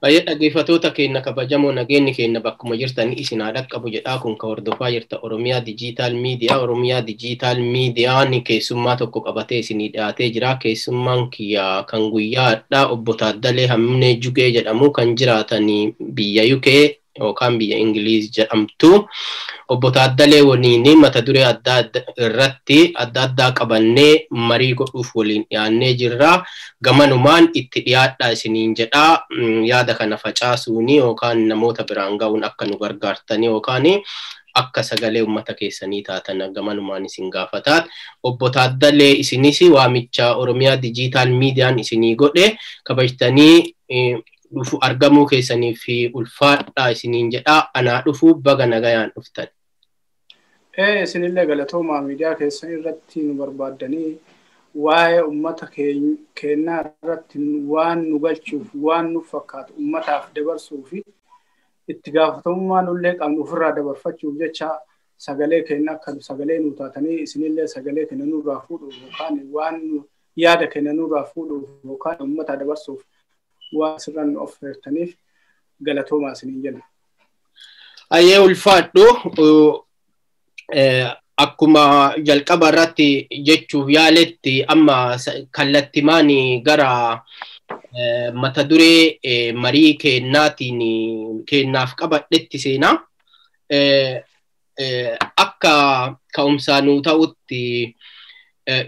Baay'ee dhaggeeffattoota keenya kabajamoo nageenyi keenya bakkuma jirtan isin haa dhaqqabu jedhaa kun ka hordofaa jirta Oromiyaa Dijiitaal Miidiyaa. Oromiyaa Dijiitaal Miidiyaan keessummaa tokko qabatee isinii dhiyaatee jira. Keessummaan kiyya kan guyyaa har'aa obbo Taaddalee Hammee Jugee jedhamu kan jiraatan biyya UK yookaan biyya Ingiliiz jedhamtu. Obbo Taaddalee waliin mata duree adda addaa irratti adda addaa qabannee marii godhuuf waliin dhiyaannee jirra. Gamanumaan itti dhiyaadhaa isiniin jedhaa yaada kana facaasuuni yookaan namoota biraan ga'uun akka nu gargaartanii yookaan akka sagalee uummata keessanii taatan gamanumaan isin gaafataat. Obbo Taaddalee isinis waamicha Oromiyaa Dijiitaal Miidiyaan isinii godhe kabajtanii dhufu argamuu keessanii fi ulfaadhaa isiniin jedhaa anaa dhufuu baga nagayaan dhuftan. Isinillee galatoomaa miidiyaa keessan irratti nu barbaaddanii waa'ee uummata keenyaa irratti waan nu galchuuf waan nu fakkaatu uummataaf dabarsuu fi itti gaafatamummaa nullee qabnu ofirraa dabarfachuuf jecha sagalee keenya akka sagalee nu taatanii isinillee sagalee keenya nurraa fuudhuuf yookaan waan yaada keenya nurraa fuudhuuf yookaan uummata dabarsuuf waan asirra nu affeertaniif galatoomaa isiniin jenna. Ayyee ulfaadhu akkuma jalqaba irratti jechuuf yaaletti amma kallattimaan gara mata duree marii kennaatiin kennaaf qabadhetti seenaa. Akka ka'umsaa nuu ta'utti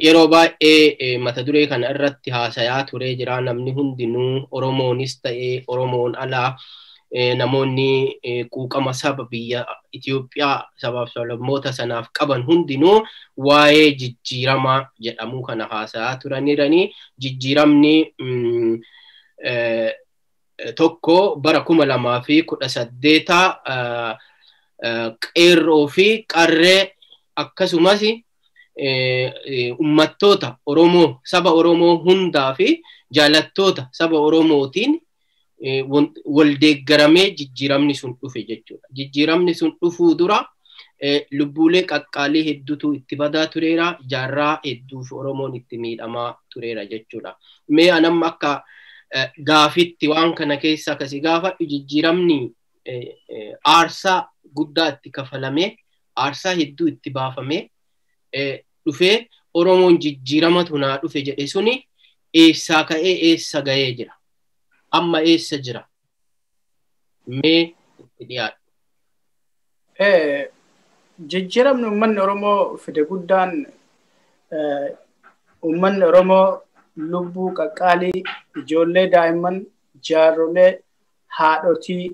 yeroo baay'ee mata duree kana irratti haasayaa turee jira namni hundinuu Oromoonis ta'ee Oromoon alaa namoonni quuqama saba biyya Itoophiyaa sabaaf sablammoota sanaaf qaban hundinuu waa'ee jijjiirama jedhamu kana haasayaa turaniiranii jijjiiramni tokko bara 2018 qeerroo fi qarree akkasumas uummattoota Oromoo saba Oromoo hundaa fi jaalattoota saba Oromootiin wal deeggaramee jijjiiramni sun dhufe jechuudha. Jijjiiramni sun dhufuu dura lubbuulee qaqqaalii hedduutu itti badaa tureera. Jaarraa hedduuf Oromoon itti miidhamaa tureera jechuudha. Mee anamma akka gaafitti waan kana keessa akkasii gaafadhu jijjiiramni aarsaa guddaa itti kafalamee aarsaa hedduu itti baafamee dhufee Oromoon jijjiiramatu naa dhufe jedhe suni eessaa ka'ee eessa ga'ee jira? Amma eessa jira? Mee itti dhiyaadhu. Jijjiiramni uummanni Oromoo fide guddaan uummanni Oromoo lubbuu qaqqaalii ijoollee daa'imman jaarrolee haadhotii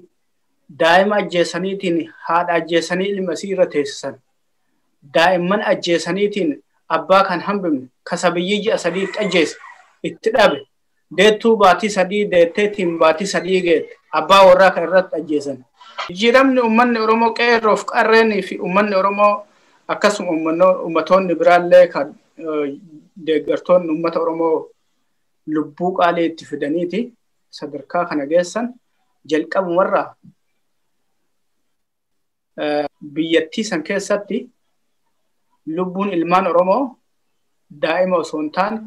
daa'ima ajjeesaniitiin haadha ajjeesanii ilma isii irra teessisan. Daa'imman ajjeesaniitiin abbaa kan hambifne kasabiyyii ji'a sadiitti ajjeese itti dhabe deettuu baatii sadii deetteetiin baatii sadii geette abbaa warraa kan irratti ajjeesan. Jijjiiramni uummanni Oromoo qeerroof qarreenii fi uummanni Oromoo akkasuma uummatoonni biraallee kan deeggartoonni uummata Oromoo lubbuu qaalii itti fidaniiti sadarkaa kana geessan jalqabumarraa biyyattii san keessatti lubbuun ilmaan Oromoo daa'ima osoo hin taane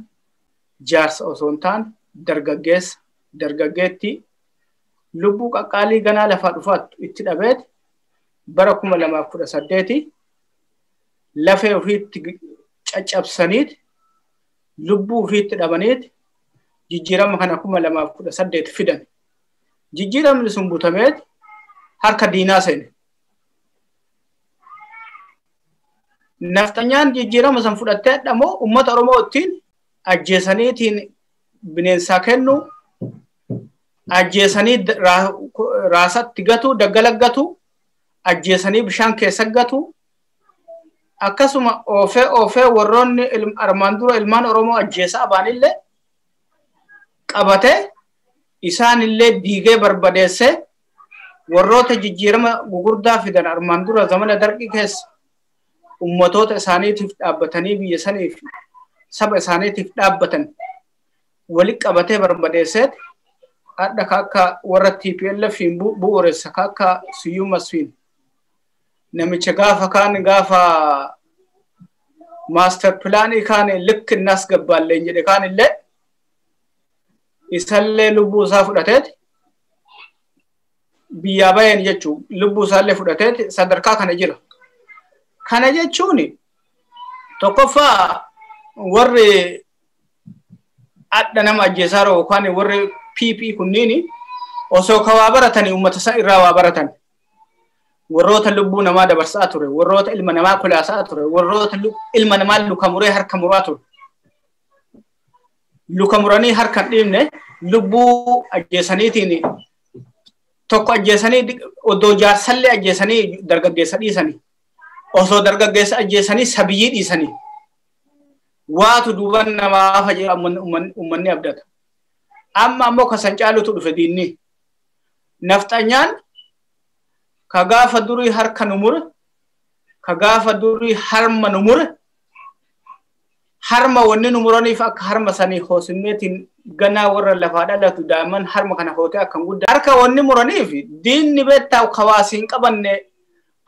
jaarsa osoo hin taane dargaggeessa dargaggeettii lubbuu qaqqaalii ganaa lafaa dhufaattu itti dhabeet bara 2018 lafee ofiitti caccabsaniit lubbuu ofiitti dhabaniit jijjiirama kana 2018 fidan. Jijjiiramni sun butameet harka diinaa seene. Nafxanyaan jijjiirama san fudhattee dhamoo uummata Oromoo ittiin ajjeesaniitiin bineensaa kennu ajjeesanii raasatti gatu daggala gatu ajjeesanii bishaan keessa gatu akkasuma oofee oofee warroonni armaan dura ilmaan Oromoo ajjeesaa baanillee qabatee isaanillee diigee barbadeessee warroota jijjiirama gugurdaa fidan armaan dura zamana darqii keessa ummatoota isaaniitiif dhaabbatanii biyya saniif saba isaaniitiif dhaabbatan walitti qabatee barbadeesseet hadha akka warra TPLF bu'uuressa akka Siyyuu Masfiin namicha gaafa kaan gaafa maaster pilaanii kaan likki እናስገባለን jedhe kaan illee isallee lubbuu isaa fudhateet Biyyaa baheen jechuun lubbuu isaallee fudhatee sadarkaa kana jira. Kana jechuun tokkoffaa warri adda nama ajjeesaa yookaan warri PP kunniin osoo ka waa baratanii uummata isaa irraa waa baratan. Warroota lubbuu namaa dabarsaa ture, warroota ilma namaa kolaasaa ture, warroota ilma namaa luka muree harka muraa ture. Luka muranii harka hin dhiibne lubbuu ajjeesaniitiin tokko ajjeesanii odoo jaarsallee ajjeesanii dargaggeessa dhiisanii osoo dargaggeessa ajjeesanii sabiyyii dhiisanii waatu duuban namaa hafa jedha uummanni abdata. Amma ammoo kasan caalutu dhufe diinni. Nafxanyaan ka gaafa durii harka nu mure, ka gaafa durii harma nu mure, harma wanni nu muraniif akka harma sanii hoosinneetiin ganaa warra lafaa dhalatu daa'imman harma kana hootee akkan guddaa. Harka wanni muraniif diinni beektaa kawaasii hin qabanne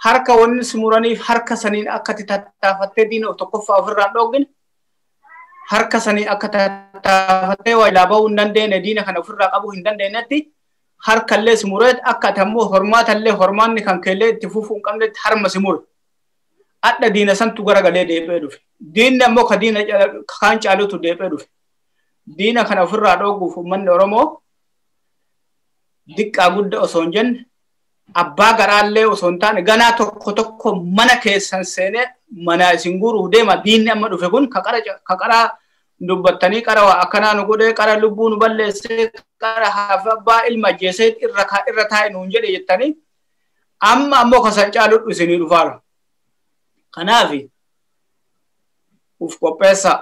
harka wanni si muraniif harka saniin akka tattaafattee diina tokkoffaa ofirraa hin dhoogine harka sanii akka tattaafattee waa ilaa bahuu hin dandeenye diina kana ofirraa qabuu hin dandeenyetti harkallee si muree akka ati ammoo hormaatallee hormaanni kan keellee itti fufuu hin qabnetti harma si mure. Adda diina santu garagalee deebi'ee dhufe. Diinni ammoo ka diina kaan caalutu deebi'ee dhufe. Diina kana ofirraa dhooguuf uummanni Oromoo diqqaa guddaa osoo hin jenne abbaa garaallee osoo hin taane ganaa tokko tokko mana keessan seenee mana isin guuruuf deema diinni amma dhufe kun ka qara dubbattanii qara waa akkanaa nu godhee qara lubbuu nu balleessee qara haafa abbaa ilma ajjeesee irra taa'e nuun jedhe jettanii amma ammoo kasan caalu isinii dhufaara. Kanaaf uf qopheessaa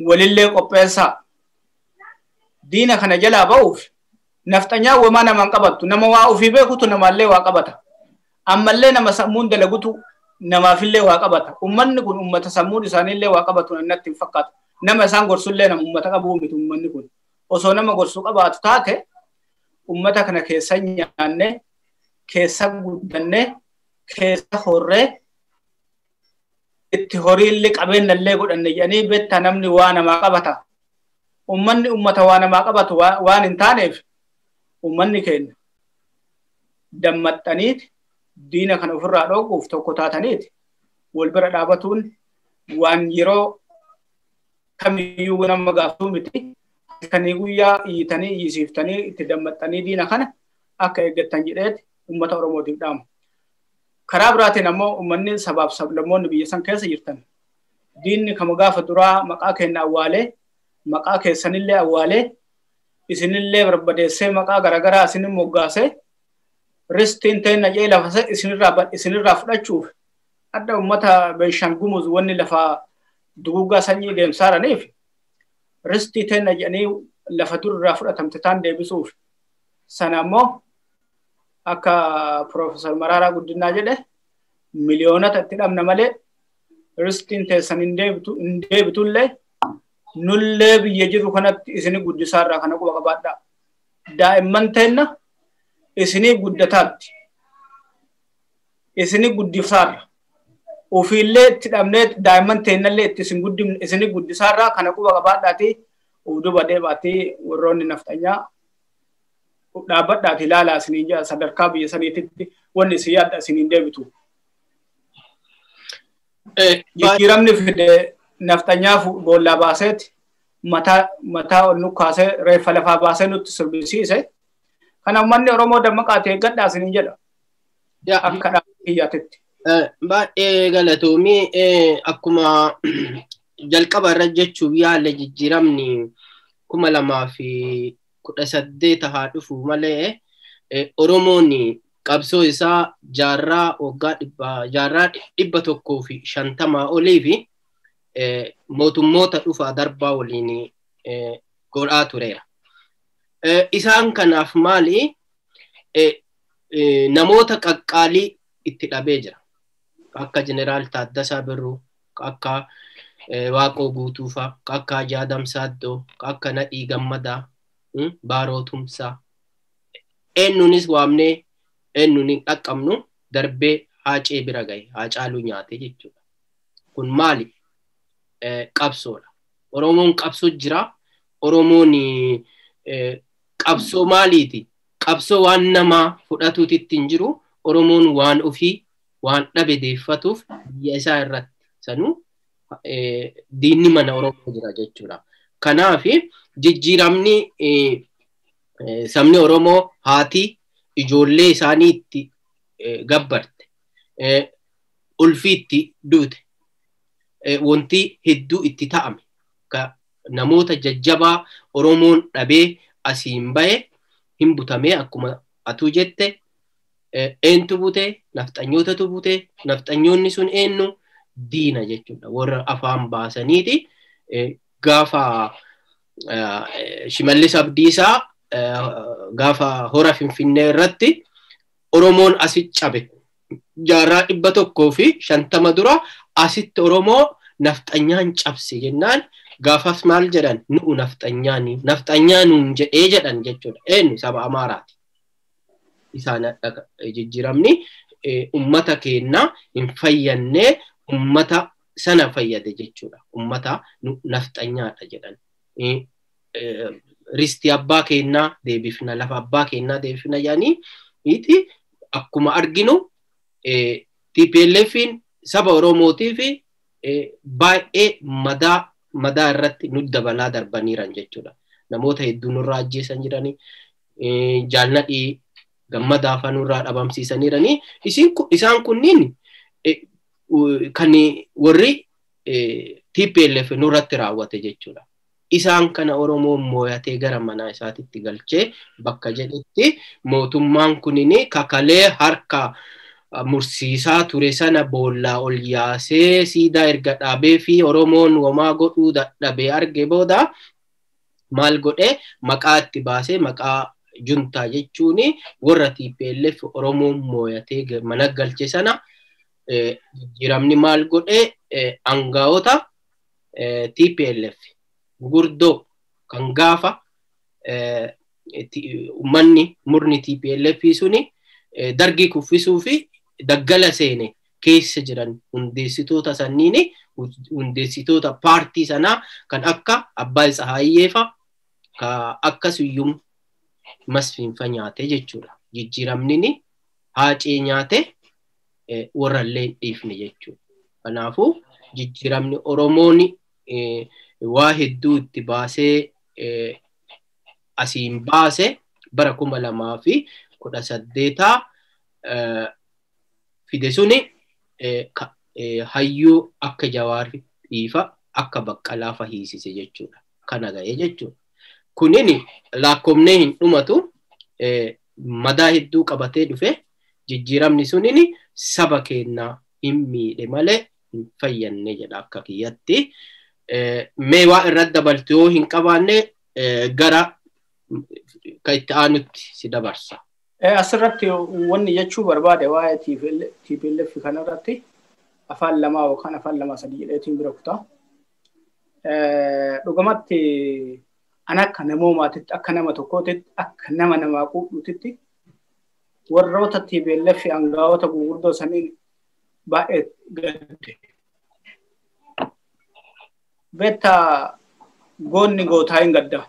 walillee qopheessaa diina kana jalaa ba'uuf nafxanyaa wamaa namaan qabattu nama waa ofii beekutu namaallee waa qabata ammallee nama sammuun dalagutu namaafillee waa qabata ummanni kun ummata sammuun isaaniillee waa qabatu natti hin fakkaatu nama isaan gorsullee nama ummata qabuu miti ummanni kun osoo nama gorsuu qabaatu taate ummata kana keessa nyaanne keessa guddanne keessa horree itti horiillee qabeenyallee godhanne jedhanii beektaa namni waa namaa qabata. Ummanni ummata waa namaa qabatu waan hin taaneef ummanni keenya dammaxxaniiti diina kana ofirraa dhooquuf tokko taataniiti wal bira dhaabatuun waan yeroo kamiyyuu nama gaafatu miti. Kanii guyyaa iyyitanii iyyisiiftanii itti dammaxxanii diina kana akka eeggattan jedheeti ummata Oromootiif dhaamu. Karaa biraatiin ammoo uummanni sabaaf sablammoonni biyya san keessa jirtan diinni kama gaafa duraa maqaa keenya awwaalee maqaa keessanillee awwaalee isinillee barbadeessee maqaa garaagaraa isin moggaasee ristiin teenna jee lafa isinirraa fudhachuuf adda uummata Beenshaan Gumuz wanni lafa duguuggaa sanyii deemsaaraniif ristii teenna jedhanii lafa durarraa fudhatamte taan deebisuuf sana ammoo akka Profeesar Mararaa Guddinaa jedhe miliyoonota itti dhabna malee ristiin teessan hin deebitullee nullee biyya jirru kanatti isinii guddisaarraa kana quba qabaadhaa. Daa'imman teenna isinii guddataatti. Isinii guddisaarra. Ofiillee itti dhabnee daa'imman teennallee itti isinii guddisaarraa kana quba qabaadhaati duuba deebaatti warroonni nafxanyaa dhaabbadhaati ilaalaa isiniin jedha sadarkaa biyya saniititti wanni isin yaadda isiniin deebitu. Jijjiiramni fide nafxanyaa boollaa baaseeti mataa ol nukkaasee reeffa lafaa baasee nutti sirbisiise. Kana uummanni Oromoo dammaqaa ta'e eeggadhaa isiniin jedha. Akka dhaabbii kiyyaatitti. Baay'ee galatoomii akkuma jalqaba irra jechuuf yaale jijjiiramni 2018 haa dhufu malee Oromoon qabsoo isaa jaarraa waggaa jaarraa 150 olii fi mootummoota dhufaa darbaa waliin godhaa tureera. Isaan kanaaf maali namoota qaqqaalii itti dhabee jira. Akka Jeneraal Taaddasaa Birruu, akka Waaqoo Guutuufaa, akka Hajji Adam Saaddoo, akka Nadhii Gammadaa, Baaroo Tumsaa. Eenyuunis waamnee eenyuun hin dhaqqabnu darbee Haacee bira gahe, Haacaaluu nyaate jechuudha. Kun maali? Qabsoodha. Oromoon qabsoo jira. Oromoon qabsoo maaliiti? Qabsoo waan namaa fudhatuutitti hin jiru. Oromoon waan ofii waan dhabe deeffatuuf biyya isaa irratti sanuu diinni mana Oromoo jira jechuudha. Kanaaf jijjiiramni sabni Oromoo haati ijoollee isaanii itti gabbarte, ulfii itti duute, wanti hedduu itti ta'ame namoota jajjabaa Oromoon dhabee asiin bahe hin butamee akkuma atuu jette eentu bute, nafxanyootatu bute, nafxanyoonni sun eenyu diina jechuudha. Warra afaan baasaniiti gaafa Shimallis Abdiisaa gaafa hora Finfinnee irratti Oromoon asitti cabe. Jaarraa 150 dura asitti Oromoo nafxanyaan cabse jennaan gaafas maal jedhan nu'u nafxanyaani nafxanyaa nuun jedhee jedhan jechuudha. Eenyu saba Amaaraati. Isaan jijjiiramni ummata keenna hin fayyannee ummata sana fayyade jechuudha. Ummata nafxanyaadha jedhan. Risti abbaa keenyaa deebifna, lafa abbaa keenyaa deebifna jedhanii iti akkuma arginu TPLFin saba Oromootiif baay'ee madaa irratti nu dabalaa darbaniiran jechuudha. Namoota hedduu nurraa ajjeesan jiranii, jaalladhii gammadaa fa nurraa dhabamsiisaniiranii. Isaan kunniin kan warri TPLF nurratti raawwate jechuudha. Isaan kana Oromoon mooyatee gara mana isaatitti galchee bakka jedhetti mootummaan kunini kakalee harka mursiisaa ture sana boollaa ol yaasee siidaa erga dhaabee fi Oromoon womaa godhuu dadhabee arge booda maal godhee maqaa itti baasee maqaa juntaa jechuun warra TPLF Oromoon mooyatee mana galche sana jijjiiramni maal godhee aangaa'ota TPLF gurguddoo kan gaafa uummanni murni TPLF suni dargii kuffisuu fi daggala seene keessa jiran hundeessitoota sanniini hundeessitoota paartii sanaa kan akka Abbaay Tsahaayyee fa akka Suyyum Masfiinfa nyaate jechuudha. Jijjiiramni haacee nyaate warrallee hin dhiifne jechuudha. Kanaafuu jijjiiramni Oromoon waa hedduu itti baasee asiin baase bara 2018 fide suni hayyuu akka Jawaar dhiifa akka Baqqalaa fa hiisise jechuudha. Kana ga'ee jechuudha. Kunin lakkoofnee hin dhumatu madaa hedduu qabatee dhufe jijjiiramni sunin saba keenyaa hin miidhe malee hin fayyanne jedha akka kiyyatti. Mee waa irratti dabaltu yoo hin qabaanne gara kan itti aanutti si dabarsa. Asirratti wanni jechuu barbaade waa'ee TPLF kanarratti afaan lamaa yookaan afaan lamaa sadii jedheetiin bira kutaa. Dhugumatti ana akka namoomaatitti akka nama tokkootitti akka nama namaa quudhuutitti warroota TPLF aangaa'ota gurguddoo saniin baay'ee gadde. Beektaa goonni gootaa hin gadda.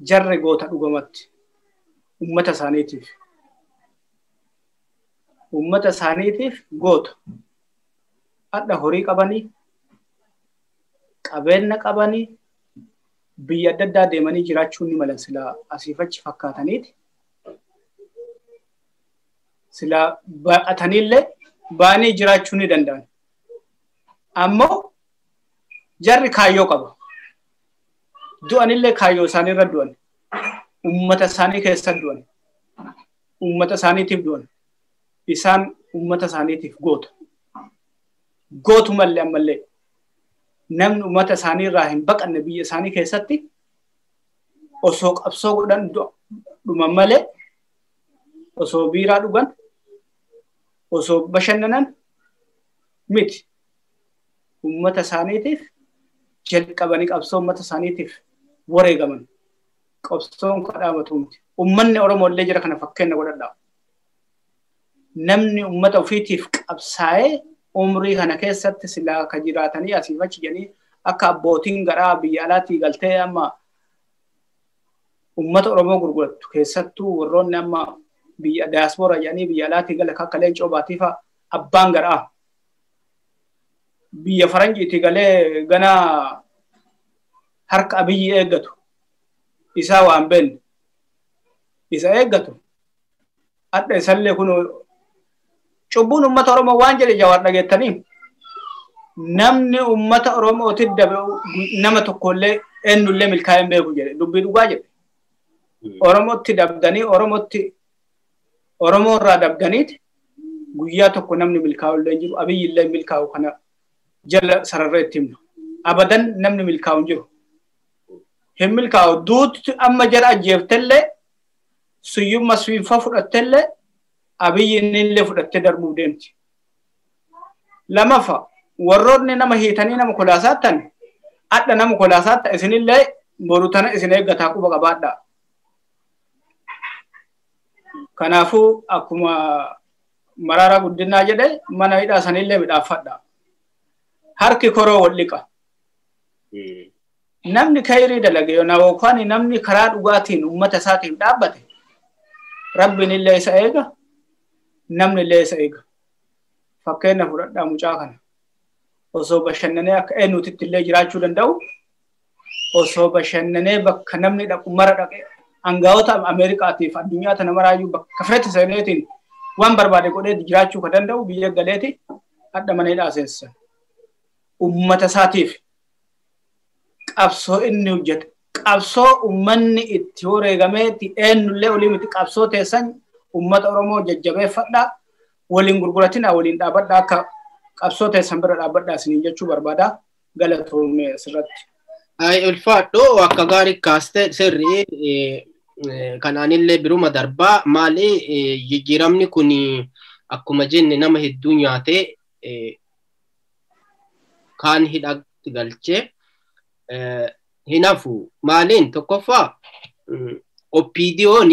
Jarri goota dhugumatti uummata isaaniitiif. Uummata isaaniitiif goota. Hadha horii qabanii, qabeenya qabanii, biyya adda addaa deemanii jiraachuu ni malan silaa asiif achi fakkaataniiti. Silaa baqataniillee ba'anii jiraachuu ni danda'an. Ammoo jarri kaayyoo qaba. Du'anillee kaayyoo isaanii irra du'an. Uummata isaanii keessa du'an. Uummata isaaniitiif du'an. Isaan uummata isaaniitiif goota. Gootumallee ammallee namni uummata isaanii irraa hin baqanne biyya isaanii keessatti osoo qabsoo godhan dhuman malee osoo biiraa dhugan osoo bashannanan miti. Uummata isaaniitiif jalqabanii qabsoo uummata isaaniitiif wareegaman. Qabsoon kadhaamatu miti. Uummanni Oromoo illee jira kana fakkeenya godhadhaa. Namni uummata ofiitiif qabsaa'ee umrii kana keessatti silaa ka jiraatanii asiif achi jedhanii akka abbootiin garaa biyya alaatii galtee amma Uummata Oromoo gurgurattu keessattuu warroonni amma biyya diyaaspooraa jedhanii biyya alaatii gala akka Leencoo Baatii fa'a abbaan garaa. Biyya faranjiitii galee gana harka Abiyyi eeggatu isaa waan beenne isa eeggatu adda isallee kun cubbuun uummata Oromoo waan jedhe Jawaar dhageettanii namni uummata Oromootti dabe nama tokkollee eenyullee milkaa'ee hin beeku jedhe dubbii dhugaa jedhe. Oromootti dabdanii Oromoo irraa dabdaniiti guyyaa tokko namni milkaa'u illee hin jiru Abiyyi illee milkaa'u kana jala sararree itti himna. Abadan namni milkaa'u hin jiru. Hin milkaa'u duuti amma jara ajjeeftellee suyyumma suyyumfa fudhattellee Abiyyi illee fudhattee darbuuf deemti. Lamaffaa warroonni nama hiitanii nama kolaasaattan adda nama kolaasaattan isinillee boru tana isin eeggataa quba qabaadhaa. Kanaafuu akkuma Maraaraa Guddinaa jedhe mana hidhaa sanillee midhaafadha. Harki koroo wal dhiqa. Namni kayrii dalage yookaan namni karaa dhugaatiin uummata isaatiif dhaabbate Rabbiin illee isa eega namni illee isa eega. Fakkeenya fudhadhaa mucaa kana. Osoo bashannanee akka eenyutitti illee jiraachuu danda'u osoo bashannanee bakka namni dhaqu mara dhaqee angaa'ota Ameerikaatiif addunyaa tana maraayyuu bakka feete seeneetiin waan barbaade godhee jiraachuu kan danda'u biyya galeeti hadha mana hidhaa seensisan. Uummata isaatiif qabsoo inni hojjete qabsoo uummanni itti wareegameeti eenyullee olii miti qabsoo teessan uummata Oromoo jajjabeeffadhaa waliin gurguratinaa waliin dhaabadhaa akka qabsoo teessan bira dhaabbadhaa isiniin jechuu barbaada galatoomee asirratti. Ay ulfaadhoo akka gaarii kaaste sirrii kanaanillee biruma darbaa maali jijjiiramni kun akkuma jenne nama hedduu nyaatee kaan hidhatti galchee hinafu maaliin tokkoffaa OPDO'n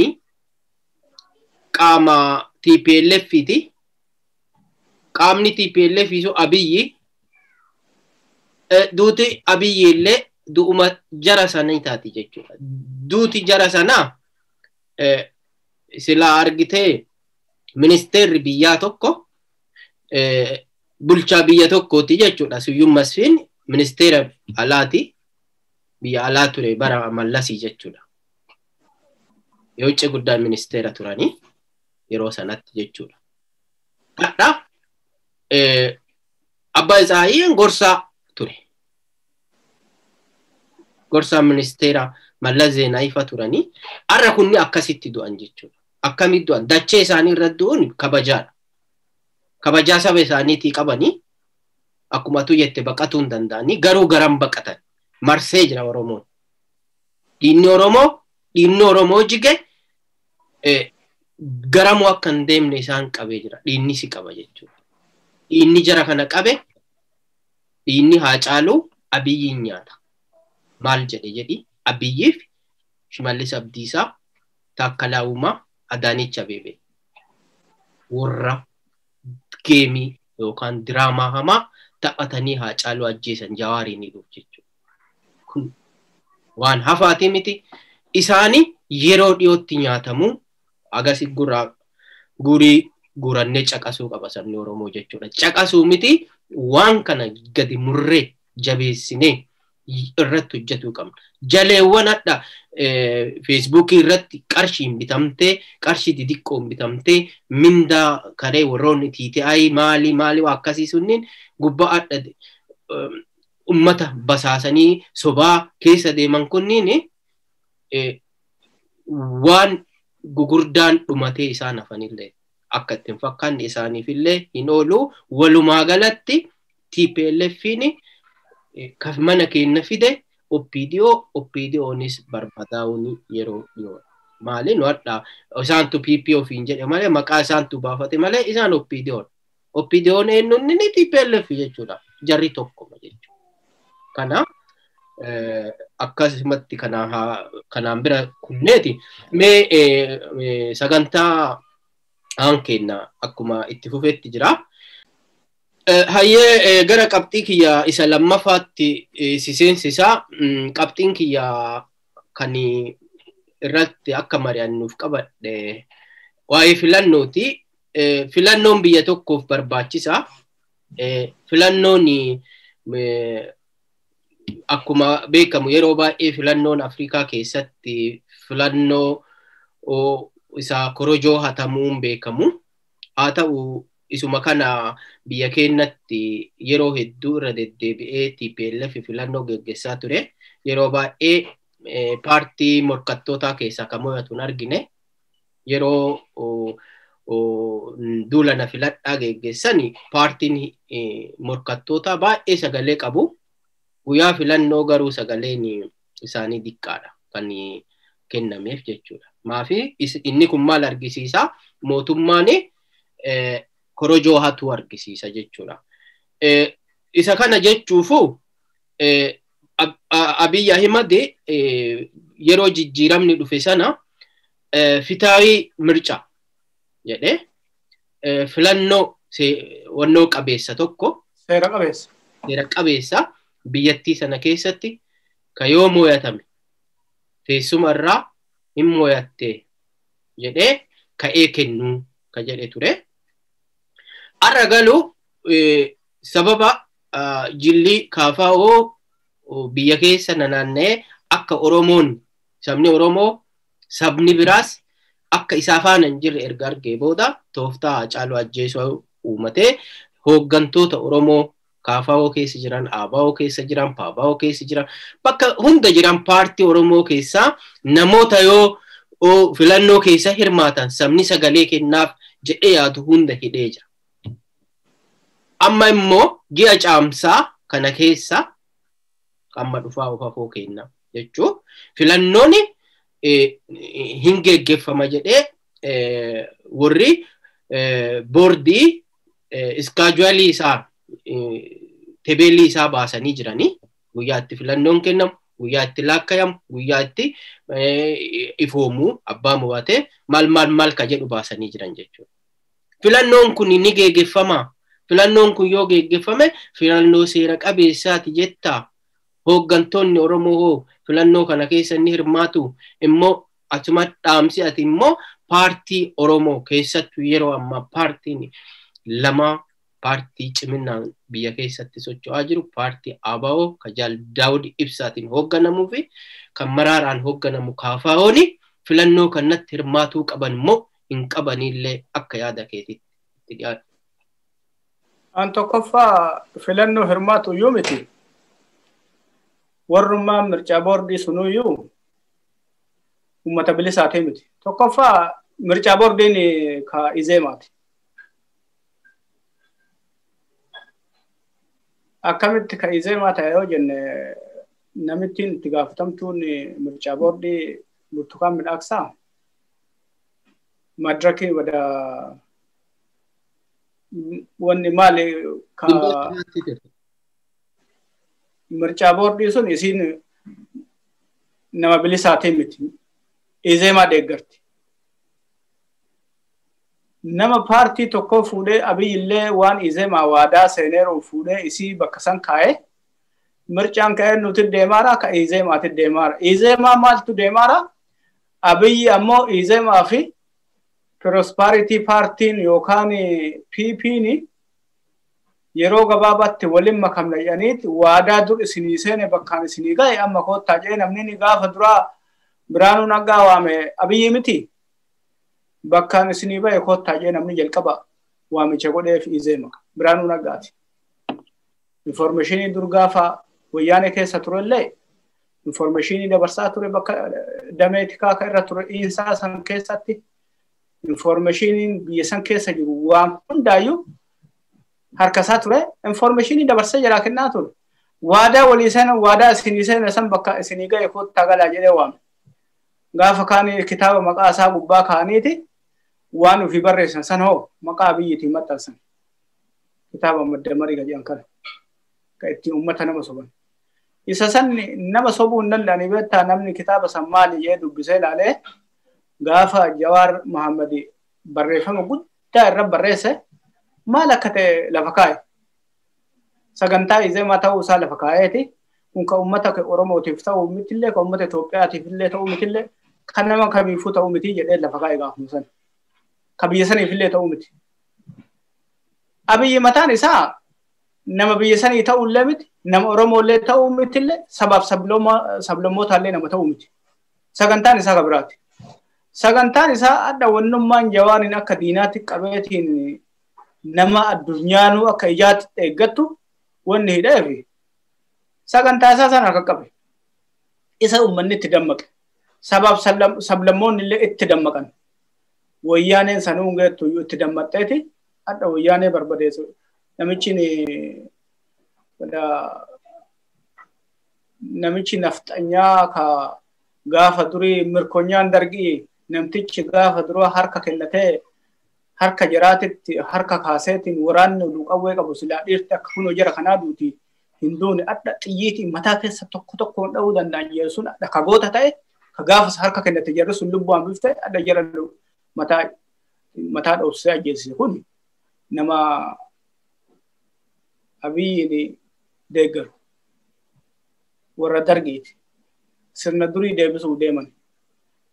qaama TPLF'ti. Qaamni TPLF isu Abiyyi duuti Abiyyi illee du'uma jara sanii taati jechuudha. Duuti jara sanaa silaa argitee ministeerri biyyaa tokko bulchaa biyya tokkooti jechuudha. Siyyum Masfiin ministeera alaati biyya alaa ture bara Mallasii jechuudha. Yoo guddaa ministeera turanii yeroo sanatti jechuudha. Hadha Abbaa Isaayyeen gorsaa ture. Gorsaa ministeera Mallas Zeenaawi fa turanii har'a kunni akkasitti du'an jechuudha. Akkamitti du'an? Dachee isaanii irratti du'uun kabajaadha. Kabajaa saba isaaniitii qabanii akkuma tu jette baqatuu hin danda'anii garuu garam baqatan. Marsee jira Oromoon. Diinni Oromoo jige garamuu akka hin deemne isaan qabee jira. Diinni si qaba jechuudha. Diinni jara kana qabe diinni Haacaaluu Abiyyiin nyaata. Maal jedhe jedhi Abiyyiif Shimallis Abdiisaa Taakkalaa Uumaa Adaanech Abeebee warra geemii yookaan diraamaa hamaa taphatanii Haacaaluu ajjeesan Jawaariin hidhuuf jechuudha. Kun waan hafaati miti. Isaani yeroo dhiyootti nyaatamuu agasi gurii guurannee caqasuu qaba sabni Oromoo jechuudha. Caqasuu miti waan kana gadi murree jabeessinee irratti hojjetuu qabna. Jaleewwan hadha Feesbuukii irratti qarshiin bitamtee qarshii xixiqqoon bitamtee mindaa karee warroonni TTI maali maali waa akkasii sunniin gubbaa hadha ummata basaasanii sobaa keessa deeman kunniin waan gugurdaan dhumatee isaan hafanillee akka ittiin fakkaanne isaaniifillee hin oolu. Walumaa galatti TPLF'n mana keenya fide OPDO OPDOnis barbadaa'uun yeroo dhiyoo. Maali nu hadha isaantu PP ofiin jedhe malee maqaa isaantu baafate malee isaan OPDO'n. OPDO'n eenyuun inni TPLF jechuudha. Jarri tokkoma jechuudha. Kana akkasumatti kanaan bira kunneeti. Mee sagantaa aan kenna akkuma itti fufetti jira. Hayyee gara qabxii kiyya isa lammaffaatti si seensisaa. Qabxiin kiyya kan irratti akka mari'annuuf qabadhe waa'ee filannooti. Filannoon biyya tokkoof barbaachisa. Filannoon akkuma beekamu yeroo baay'ee filannoon Afrikaa keessatti filannoo isa korojoo hatamuun beekamu. Haa ta'u isuma kana biyya keenyatti yeroo hedduu irra deddeebi'ee TPLF filannoo geggeessaa ture. Yeroo baay'ee paartii morkattootaa keessaa kan mo'atu hin argine. Yeroo duula na filadhaa geggeessan paartiin morkattootaa baay'ee sagalee qabu. Guyyaa filannoo garuu sagaleen isaanii diqqaadha kan kennameef jechuudha. Maafi inni kun maal argisiisa? Mootummaan korojoo hatuu argisiisa jechuudha. Isa kana jechuufu Abiy Ahimad yeroo jijjiiramni dhufe sana fitaawii mirca jedhee filannoo wannoo qabeessa tokko seera qabeessa. Seera qabeessa biyyattii sana keessatti ka yoo mo'atame teessuma irraa hin mo'atte jedhee ka'ee kennuu ka jedhe ture. Har'a galuu sababa jilli KFO biyya keessa nanaanna'ee akka Oromoon sabni Oromoo sabni biraas akka isaa faana hin jirre erga argee booda tooftaa Haacaaluu ajjeesuu uumatee hooggantoota Oromoo KFO keessa jiran, ABO keessa jiran, PABO keessa jiran, bakka hunda jiran paartii Oromoo keessaa namoota yoo filannoo keessa hirmaatan sabni sagalee kennaaf jedhee yaadu hunda hidhee jira. Amma immoo ji'a caamsaa kana keessa amma dhufaa of afoo kenna jechuun filannoon hin geggeeffama jedhee warri boordii iskaajuwaalii isaa tebeellii isaa baasanii jiranii guyyaa itti filannoon kennamu, guyyaa itti laakkayamu, guyyaa itti ifoomuu abbaa mo'atee maal maal maal ka jedhu baasanii jiran jechuudha. Filannoon kun ni geggeeffama. Filannoon kun yoo geggeeffame filannoo seera qabeessaati jettaa. Hooggantoonni Oromoo hoo filannoo kana keessa ni hirmaatu immoo achuma dhaamsi ati immoo paartii Oromoo keessattuu yeroo ammaa paartiin lama paartii ciminaan biyya keessatti socho'aa jiru paartii ABO ka Jaal Daawud Ibsaatiin hoogganamuu fi kan Maraaraan hoogganamu KFO'n filannoo kanatti hirmaatuu qaban immoo hin qabanillee akka yaada keetitti itti dhiyaatu. An tokkoffaa filannoo hirmaatu iyyuu miti. Warrummaan mircaa boordii sunuyyuu uummata bilisaatii miti. Tokkoffaa mircaa boordiin ka Izeemaati. Akkamitti ka Izeemaa ta'e yoo jenne namittiin itti gaafatamtuun mircaa boordii Burtukaan Midhaaksaa madirakii wada wanni maali ka mircaa boordii sun isiin nama bilisaatii miti. Izeemaa deeggarti. Nama paartii tokko fuudhee Abiy illee waan Izeemaa waadaa seeneeru fuudhee isii bakka san kaa'ee mircaan ka'ee nuti deemaara ka Izeemaati deemaara. Izeemaa maaltu deemaara? Abiy ammoo Izeemaa fi Prosperity Partiin yookaan PP'n yeroo gabaabaatti waliin makamna jedhaniiti waadaa dur isinii seene bakkaan isinii ga'e amma koottaa jedhee namni ni gaafa duraa Biraanuu Naggaa waame Abiyyi miti. Bakkaan isinii ba'e koottaa jedhee namni jalqaba waamicha godheef Izeema Biraanuu Naggaati. Informeeshinii dur gaafa wayyaanee keessa turellee informeeshinii dabarsaa ture bakka damee tikaa irra ture dhiinsaa san keessatti informeeshiniin biyya san keessa jiru waan hundaayyuu harka isaa ture informeeshinii dabarsee jalaa kennaa ture. Waadaa walii seena waadaa isinii seena san bakka isinii ga'e koottaa galaa jedhee waame. Gaafa kaan kitaaba maqaa isaa gubbaa kaaniiti waan ofii barreessan san hoo maqaa Abiyyiitiin maxxansan. Kitaaba madda marii jedhan kana kan ittiin uummata nama soban. Isa san nama sobuu hin danda'ani beektaa namni kitaaba san maali jedhee dubbisee ilaalee gaafa Jawaar Mohammad barreeffama guddaa irra barreesse maal akka ta'e lafa kaa'e. Sagantaa Izeemaa ta'uu isaa lafa kaa'eeti. Kun kan uummata Oromootiif ta'uu mitillee kan uummata Itoophiyaatiif illee ta'uu mitillee Kan nama kamiifuu ta'uu miti jedhee lafa kaa'e gaafuma sana. Ka biyya saniifillee ta'uu miti. Abiyyi mataan isaa nama biyya sanii ta'ullee miti, nama Oromoollee ta'uu mitillee, sabaaf sablammootallee nama ta'uu miti. Sagantaan isaa kabiraati. Sagantaan isaa adda wannummaan Jawaariin akka diinaatti qabeetiin nama addunyaanuu akka ijaatti eeggattu wanni hidheefi sagantaa isaa sana akka qabe. Isa uummanni itti dammaqe. Sabaaf sablammoonni illee itti dammaqan. Wayyaaneen sanuu geettu itti dammaqxeeti adda wayyaanee barbadeessu. Namichi nafxanyaa ka gaafa durii mirkonyaan dargii namtichi gaafa duraa harka kennatee harka jaraatitti harka kaaseetiin waraanni oduu qawwee qabu silaa dhiirti akka kunoo jara kanaa duuti hin duune adda xiyyiitiin mataa keessa tokko tokkoon dha'uu danda'an jedhu sun adda ka goota ta'e ka gaafas harka kennate jarri sun lubbuun bifte adda jara mataa dhoofsee ajjeesise kun nama Abiyyiin deeggaru warra dargiiti. Sirna durii deebisuuf deeman.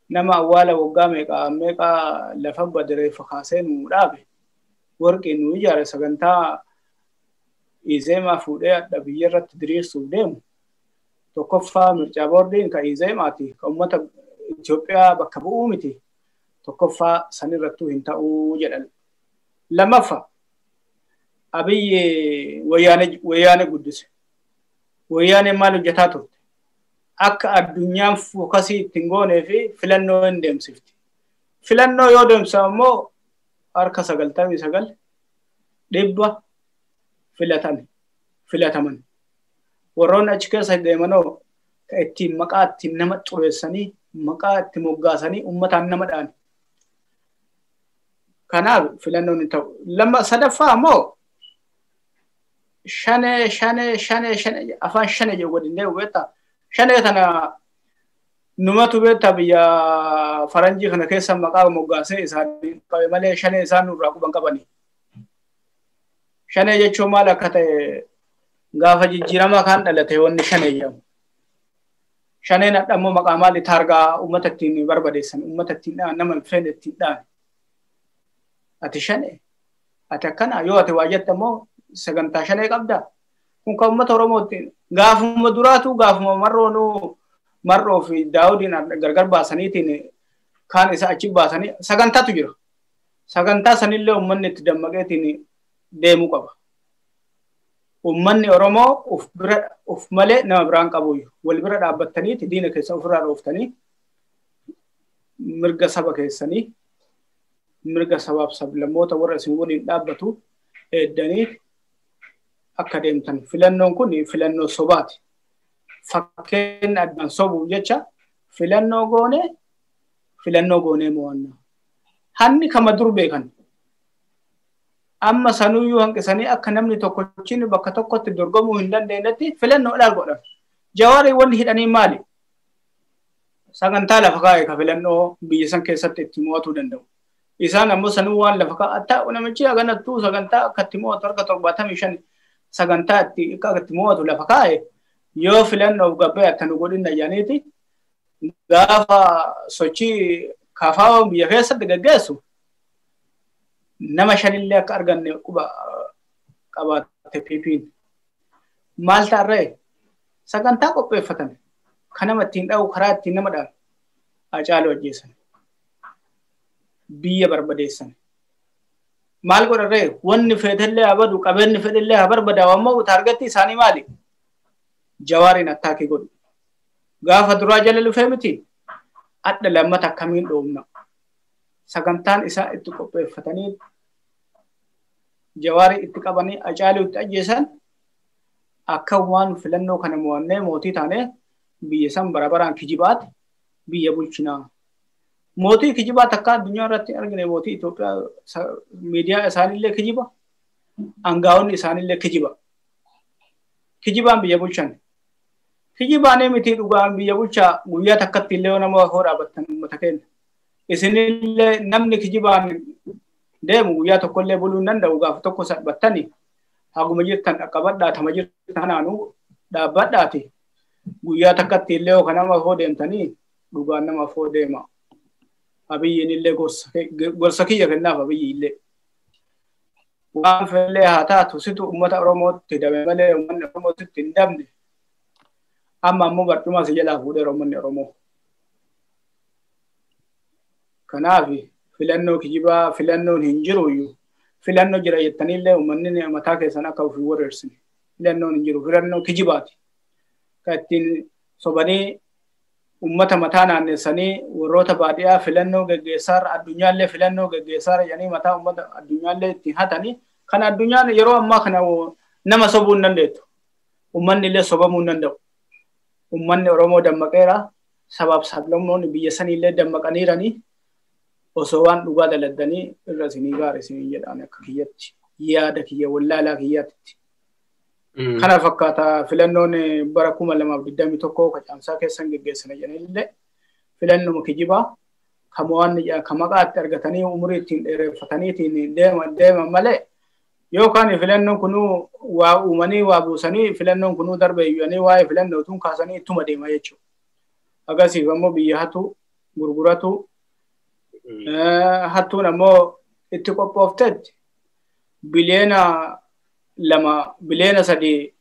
Nama awwaala waggaa meeqaa meeqaa lafa badireeffa kaasee nu dhaabe warqii nu ijaare sagantaa Izeemaa fuudhee adda biyya irratti diriirsuuf deemu. Tokkoffaa mircaa boordiin ka Izeemaati ka uummata Itoophiyaa bakka bu'uu miti. Tokkoffaa sanirrattuu hin ta'uu jedhan. Lammaffaa Abiyyi wayyaane guddise. Wayyaaneen maal hojjetaa turte? Akka addunyaan fookasii ittiin goonee fi filannoo hin deemsifti. Filannoo yoo deemsa immoo harka 99 dhibba filataman. Warroonni achi keessa deemanoo ittiin maqaa ittiin nama xureessanii maqaa itti moggaasanii uummataan nama dha'an. Kanaaf filannoon hin ta'u. Sadaffaa immoo shanee shanee shanee shanee afaan shanee jedhu waliin deemu beektaa? Shanee tana numatu beektaa biyya faranjii kana keessa maqaa moggaasee isaanii qabe malee shanee isaan nurraa quban qabani. Shanee jechuun maal akka ta'e gaafa jijjiiramaa kan dhalate wanni shanee jedhamu. Shaneen hadha immoo maqaa maali taargaa uummata ittiin barbadeessan uummata ittiin dha'an nama hin feene ittiin dha'an. Ati shanee ati akkana yoo ati waa jette immoo sagantaa shanee qabdaa. Kun kan uummata Oromootti gaafuma duraatu gaafuma marroonuu marroo fi Daawudiin gargar baasaniitiin kaan isa achi baasanii sagantaatu jira. Sagantaa sanillee uummanni itti dammaqeetiin deemuu qaba. Uummanni Oromoo of bira of malee nama biraan qabu wal bira dhaabbattaniiti diina keessa ofirraa dhooftanii mirga saba keessanii mirga sabaaf sablammoota warra isin waliin dhaabbatu eeddanii akka deemtan. Filannoon kun filannoo sobaati. Fakkeen addaan sobuuf jecha filannoo goonee mo'anna. Hanni kama dur beekan. Amma sanuyyuu hanqisanii akka namni tokkochiin bakka tokkotti dorgomuu hin dandeenyetti filannoo dhaal godhan. Jawaarii wanni hidhanii maali? Sagantaa lafa kaa'e ka filannoo biyya san keessatti itti mo'atuu danda'u. Isaan ammoo sanuu waan lafa kaa'e namichi haganattuu sagantaa akka itti mo'atu harka 75 sagantaa akka itti mo'atu lafa kaa'e yoo filannoof gabbee akka nu godhinna jedhaniiti gaafa sochii kaafaa biyya keessatti gaggeessu nama shanillee akka arganne quba qabaatte PP'n. Maal ta'arree sagantaa qopheeffatan kan nama ittiin dha'u karaa ittiin nama dha'an Hacaaluu ajjeesan. Biyya barbadeessan. Maal godharree wanni feetellee haa badu qabeenyi fedhellee haa barbadaa'u ammoo taargetti isaanii maali? Jawaariin attaakii godhu. Gaafa duraa jala lufee miti adda lammata akkamiin dhoofna. Sagantaan isaa itti qopheeffatanii Jawaarii itti qabanii Hacaaluu itti ajjeesan akka waan filannoo kana mo'annee mootii taanee biyya san bara baraan kijibaati biyya bulchinaa. Mootii kijibaa takka addunyaa irratti argine mootii Itoophiyaa miidiyaa isaanillee kijiba aangaa'onni isaanillee kijiba. Kijibaan biyya bulchan. Kijibaanii miti dhugaan biyya bulchaa guyyaa takkatti illee nama hoo dhaabbattan uummata keenya. Isinillee namni kijibaan deemu guyyaa tokkollee buluu hin danda'u gaafa tokko sadhabattani haguma jirtan dhaqqabadhaa tama jirtan kanaanuu dhaabbadhaati. Guyyaa takkatti illee kan nama hoo deemtanii Dhugaan nama afoo deema. Abiyyiin illee gorsa kiyya kennaaf Abiyyi illee. Waan fedhe haa taatu situ uummata Oromootti dabe malee uummanni Oromootti hin dabne. Amma ammoo barcuma si jalaa fuudheera uummanni Oromoo. Kanaaf filannoo kijibaa filannoon hin jiru iyyuu. Filannoo jira jettaniillee uummanni mataa keessan akka ofii wareersine. Filannoon hin jiru filannoo kijibaati. Kan ittiin sobanii uummata mataa naannessanii warroota baadiyyaa filannoo geggeessaarra addunyaallee filannoo geggeessaarra jedhanii mataa uummata addunyaallee ittiin hatanii kan addunyaan yeroo ammaa kana nama sobuu hin dandeettu. Uummanni illee sobamuu hin danda'u. Uummanni Oromoo dammaqeera. Sabaaf sablammoonni biyya saniillee dammaqaniiranii osoo waan dhugaa daladdanii irra isinii gaara isinii jedhaan akka kiyyatti yaada kiyya wallaalaa kiyyaatti. Kana fakkaata filannoon bara 2021 qacaamsaa keessan geggeessana jedhanillee filannuma kijibaa kan waan kan maqaatti argatanii umurii ittiin dheereffatanii ittiin deeman malee yookaan filannoon kunuu waa uumanii waa buusanii filannoon kunuu darbe iyyanii waa'ee filannoo tun kaasanii ittuma deema jechuudha. Agasiif ammoo biyya hatu gurguratu hattuun ammoo itti qophooftetti biliyoona 2 biliyoona 3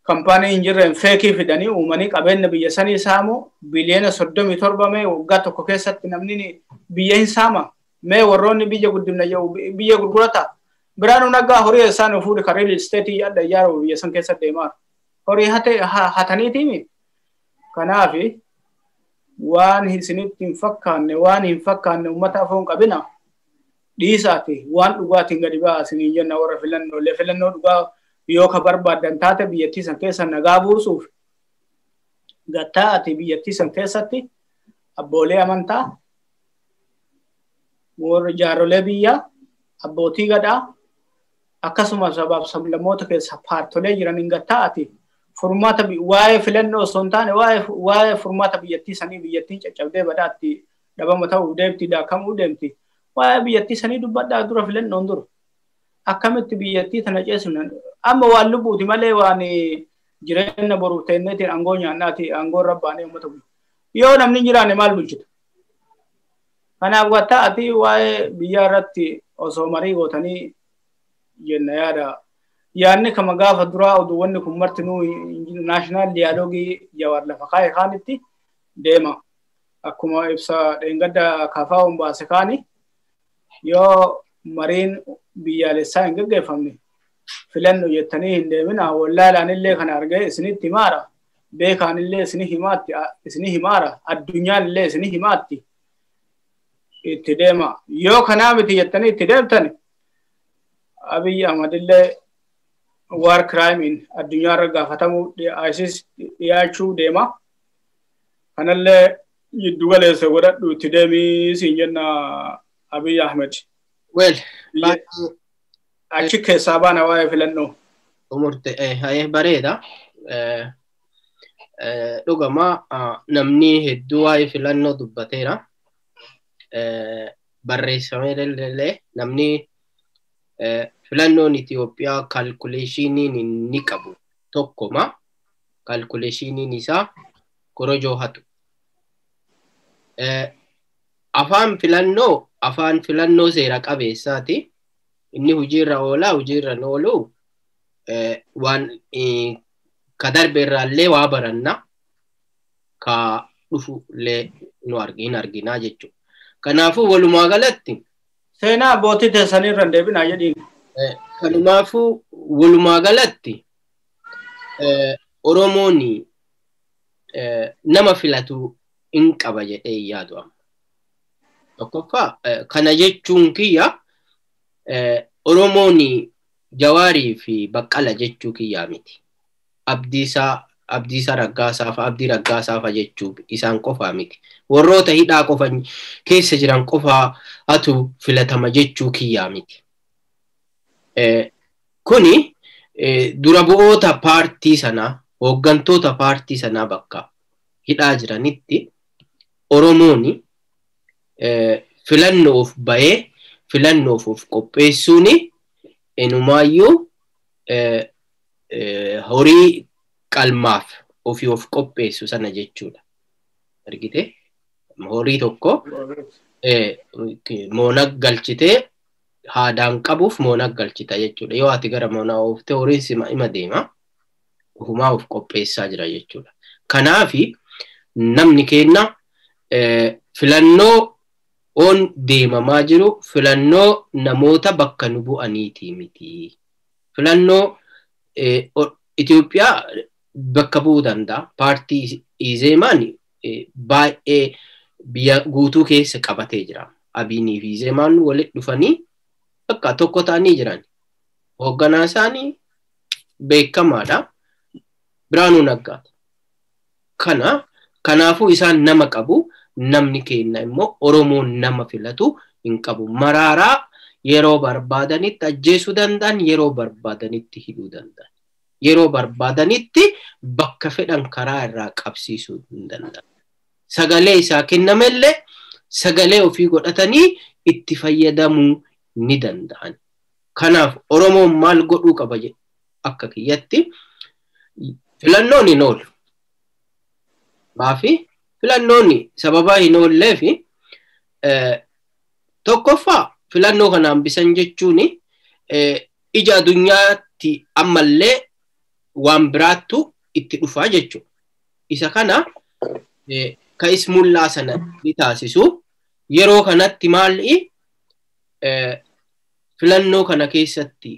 kampaanii hin jirreen feekii fidanii uumanii qabeenya biyya sanii saamu biliyoona 37 mee waggaa tokko keessatti namni biyya hin saama mee warroonni biyya guddifna jedhu biyya gurgurata. Biraanuu Naggaa horii isaan fuudhe kan real estate adda ijaaruu biyya san keessa deemaa horii hataniitiimi. Kanaaf waan isinitti hin fakkaanne waan hin fakkaanne uummata afoon qabina dhiisaati waan dhugaatiin gadi ba'aa isiniin jenna warra filannoolee filannoo dhugaa yoo ka barbaaddan taate biyyattii san keessa nagaa buusuuf gattaa'ati biyyattii san keessatti abboolee amantaa warra jaarrolee biyyaa abbootii gadaa akkasuma sabaaf sablammoota keessa paartolee jiran hin gattaa'ati furmaata waa'ee filannoo osoo hin taane waa'ee furmaata biyyattii sanii biyyattiin caccabdee badaatti dhabama ta'uuf deemti daakamuu deemti waa'ee biyyattii sanii dubbadhaa dura filannoon dura akkamitti biyyattii tana ceesifna amma waan lubbuuti malee waan jireenya boruuf teenneetiin aangoo nyaannaati aangoo rabbaanee uummata bulchu yoo namni hin jiraanne maal bulchita. Kanaaf gattaa'ati waa'ee biyyaa irratti osoo marii gootanii jenna yaada. Yaadni kama gaafa duraa oduuwwanni kun martinuu naashinaal diyaaloogii Jawaar lafa kaa'e kaanitti deema. Akkuma ibsa dheengadda kaafaa baase kaani yoo mariin biyyaalessaa hin geggeeffamne filannoo jettanii hin deemina wallaalaan illee kana argee isinitti himaara beekaan illee isinii himaara addunyaan illee isinii himaatti itti deema. Yoo kanaa miti jettanii itti deemtan Abiy Ahmad illee war crime in addunyaarra gaafatamuu ISIS dhiyaachuu deema. Kanallee giddu galeessa godhadhu itti deemii siin jenna Abiy Ahmed. Well, achi keessaa baana waa'ee filannoo. Umurte bareeda. Dhugama namni hedduu waa'ee filannoo dubbateera. Barreeffamee illee namni filannoon Itoophiyaa kaalkuleeshiniin inni qabu tokkoma. Kaalkuleeshiniin isaa korojoo hatu. Afaan filannoo seera qabeessaati. Inni hojiirra oolaa hojiirra oolu waan ka darbe irraallee waa baranna ka dhufullee nu arginaa jechuudha. Kanaafuu walumaa galatti seenaa abbootii teessanii irra hin deebinaa jedhiin. Kanumaafuu walumaa galatti Oromoon nama filatu hin qaba jedhee yaadu amma. Tokkoffaa kana jechuun kiyya Oromoon Jawaarii fi Baqqala jechuu kiyyaa miti. Abdiisaa Raggaasaa fa'a Abdii Raggaasaa fa'a jechuu isaan qofaa miti. Warroota hidhaa qofa keessa jiran qofaa atu filatama jechuu kiyyaa miti. Kuni dura bu'oota paartii sanaa hooggantoota paartii sanaa bakka hidhaa jiranitti Oromoon filannoof bahee filannoof of qopheessuun enumaayyuu horii qalmaaf ofii of qopheessu sana jechuudha. Argite horii tokko moona galchitee haadaan qabuuf moona galchita jechuudha. Yoo ati gara moonaa oofte horiin sima ima deema. Ofumaa of qopheessaa jira jechuudha. Kanaafi namni keenya filannoo on deemamaa jiru filannoo namoota bakka nu bu'aniiti miti. Filannoo Itoophiyaa bakka bu'uu danda'a. Paartii Izeemaan baay'ee biyya guutuu keessa qabatee jira. Abiinii fi Izeemaan walitti dhufanii bakka tokko ta'anii jiran. Hoogganaa isaanii beekamaadha. Biraanuu Naggaati. Kanaafuu isaan nama qabu. Namni keenya immoo Oromoon nama filatu hin qabu. Maraaraa yeroo barbaadanitti ajjeesuu danda'an, yeroo barbaadanitti hidhuu danda'an. Yeroo barbaadanitti bakka fedhan karaa irraa qabsiisuu hin danda'an. Sagalee isaa kennamellee sagalee ofii godhatanii itti fayyadamuu ni danda'an. Kanaaf Oromoon maal godhuu qaba jedhu akka kiyyatti filannoon hin oolu. Maafi filannoon sababa hin oolleef tokkoffaa filannoo kana hambisan jechuun ija addunyaatti ammallee waan biraattu itti dhufaa jechuudha. Isa kana ka ismullaa sana ni taasisu. Yeroo kanatti maali filannoo kana keessatti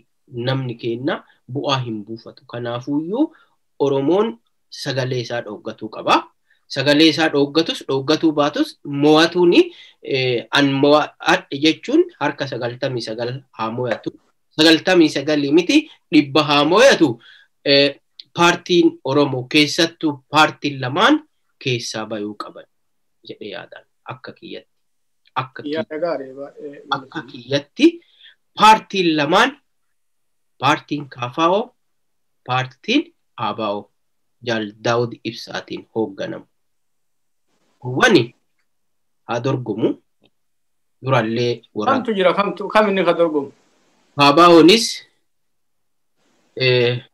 namni keenya bu'aa hin buufatu. Kanaafuyyuu Oromoon sagalee isaa dhooggatuu qaba. Sagalee isaa dhooggatus dhooggatuu baatus mo'atuun an mo'adhe jechuun harka 99 haa mo'atu. 99 miti 100 haa mo'atu. Paartiin Oromoo keessattuu paartiin lamaan keessaa bayuu qaban jedhee yaadaan akka kiyyatti. Akka kiyyatti paartiin lamaan paartiin KFO paartiin ABO Jaal Daawud Ibsaatiin hoogganamu. Wani haa dorgomu durallee waraana. Kamtu jira kam inni ka dorgomu? ABOnis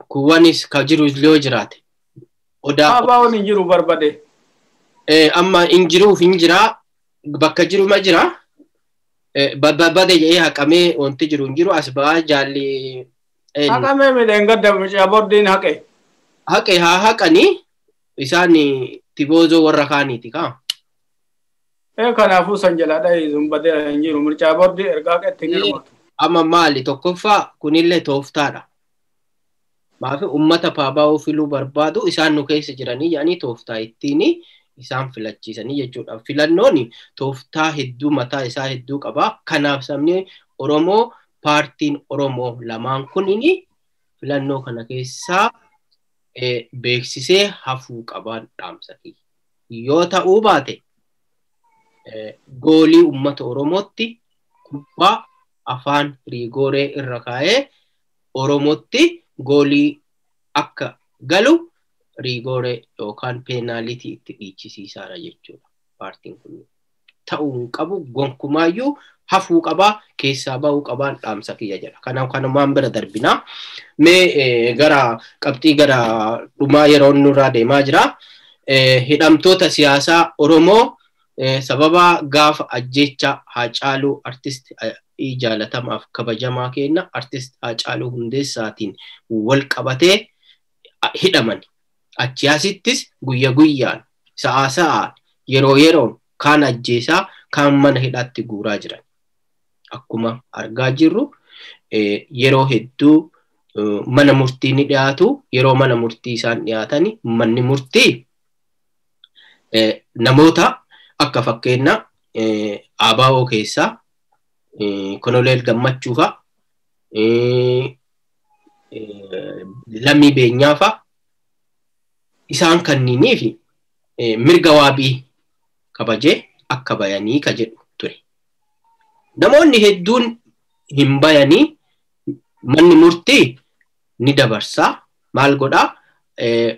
kuwwanis ka jiru yoo jiraate. ABOn hin jiru barbade. Amma hin jiruuf hin jiraa bakka jiru ma jira. Barbade jedhee haqamee wanti jiru hin jiru as ba'aa jaalli. Haqamee midhaan gadda mucaa boordiin haqe. Haqe haa haqanii isaan tiboozoo warra kaaniiti kaa. Kanaafuu san jalaa dhahee sun badee hin jiru mircaa boordii ergaa haqetti hin hirmaatu. Amma maali tokkoffaa kunillee tooftaadha. Maafi uummata PABO filuu barbaadu isaan nu keessa jiranii jedhanii tooftaa ittiin isaan filachiisanii jechuudha. Filannoon tooftaa hedduu mataa isaa hedduu qaba. Kanaaf sabni Oromoo paartiin Oromoo lamaan kunini filannoo kana keessaa beeksisee hafuu qabaan dhaamsa kiyya. Yoo ta'uu baate goolii uummata Oromootti kubbaa afaan riigooree irra kaa'ee Oromootti goolii akka galu riigooree yookaan peenaalitii itti dhiichisiisaadha jechuudha. Paartiin kun ta'uu hin qabu gonkumaayyuu hafuu qabaa keessaa bahuu qabaan dhaamsa kiyya jedha. Kanaaf kanumaan bira darbinaa. Mee gara qabxii gara dhumaa yeroo nurraa deemaa jira. Hidhamtoota siyaasaa Oromoo sababa gaafa ajjeecha Haacaaluu artist jaalatamaaf kabajamaa kenna artist Haacaaluu Hundeessaatiin wal qabatee hidhaman. Achi asittis guyya guyyaan sa'aa sa'aan yeroo yeroon kaan ajjeesaa kaan mana hidhaatti guuraa jiran. Akkuma argaa jirru yeroo hedduu mana murtii ni dhiyaatu. Yeroo mana murtii isaan dhiyaatani manni murtii namoota akka fakkeenya ABO keessaa Koloneel Gammachuu fa'a, Lammii Beenyaa fa'a isaan kanniinii fi mirga waabii kabajee akka bayanii ka jedhu ture. Namoonni hedduun hin bayanii manni murtii ni dabarsaa maal godhaa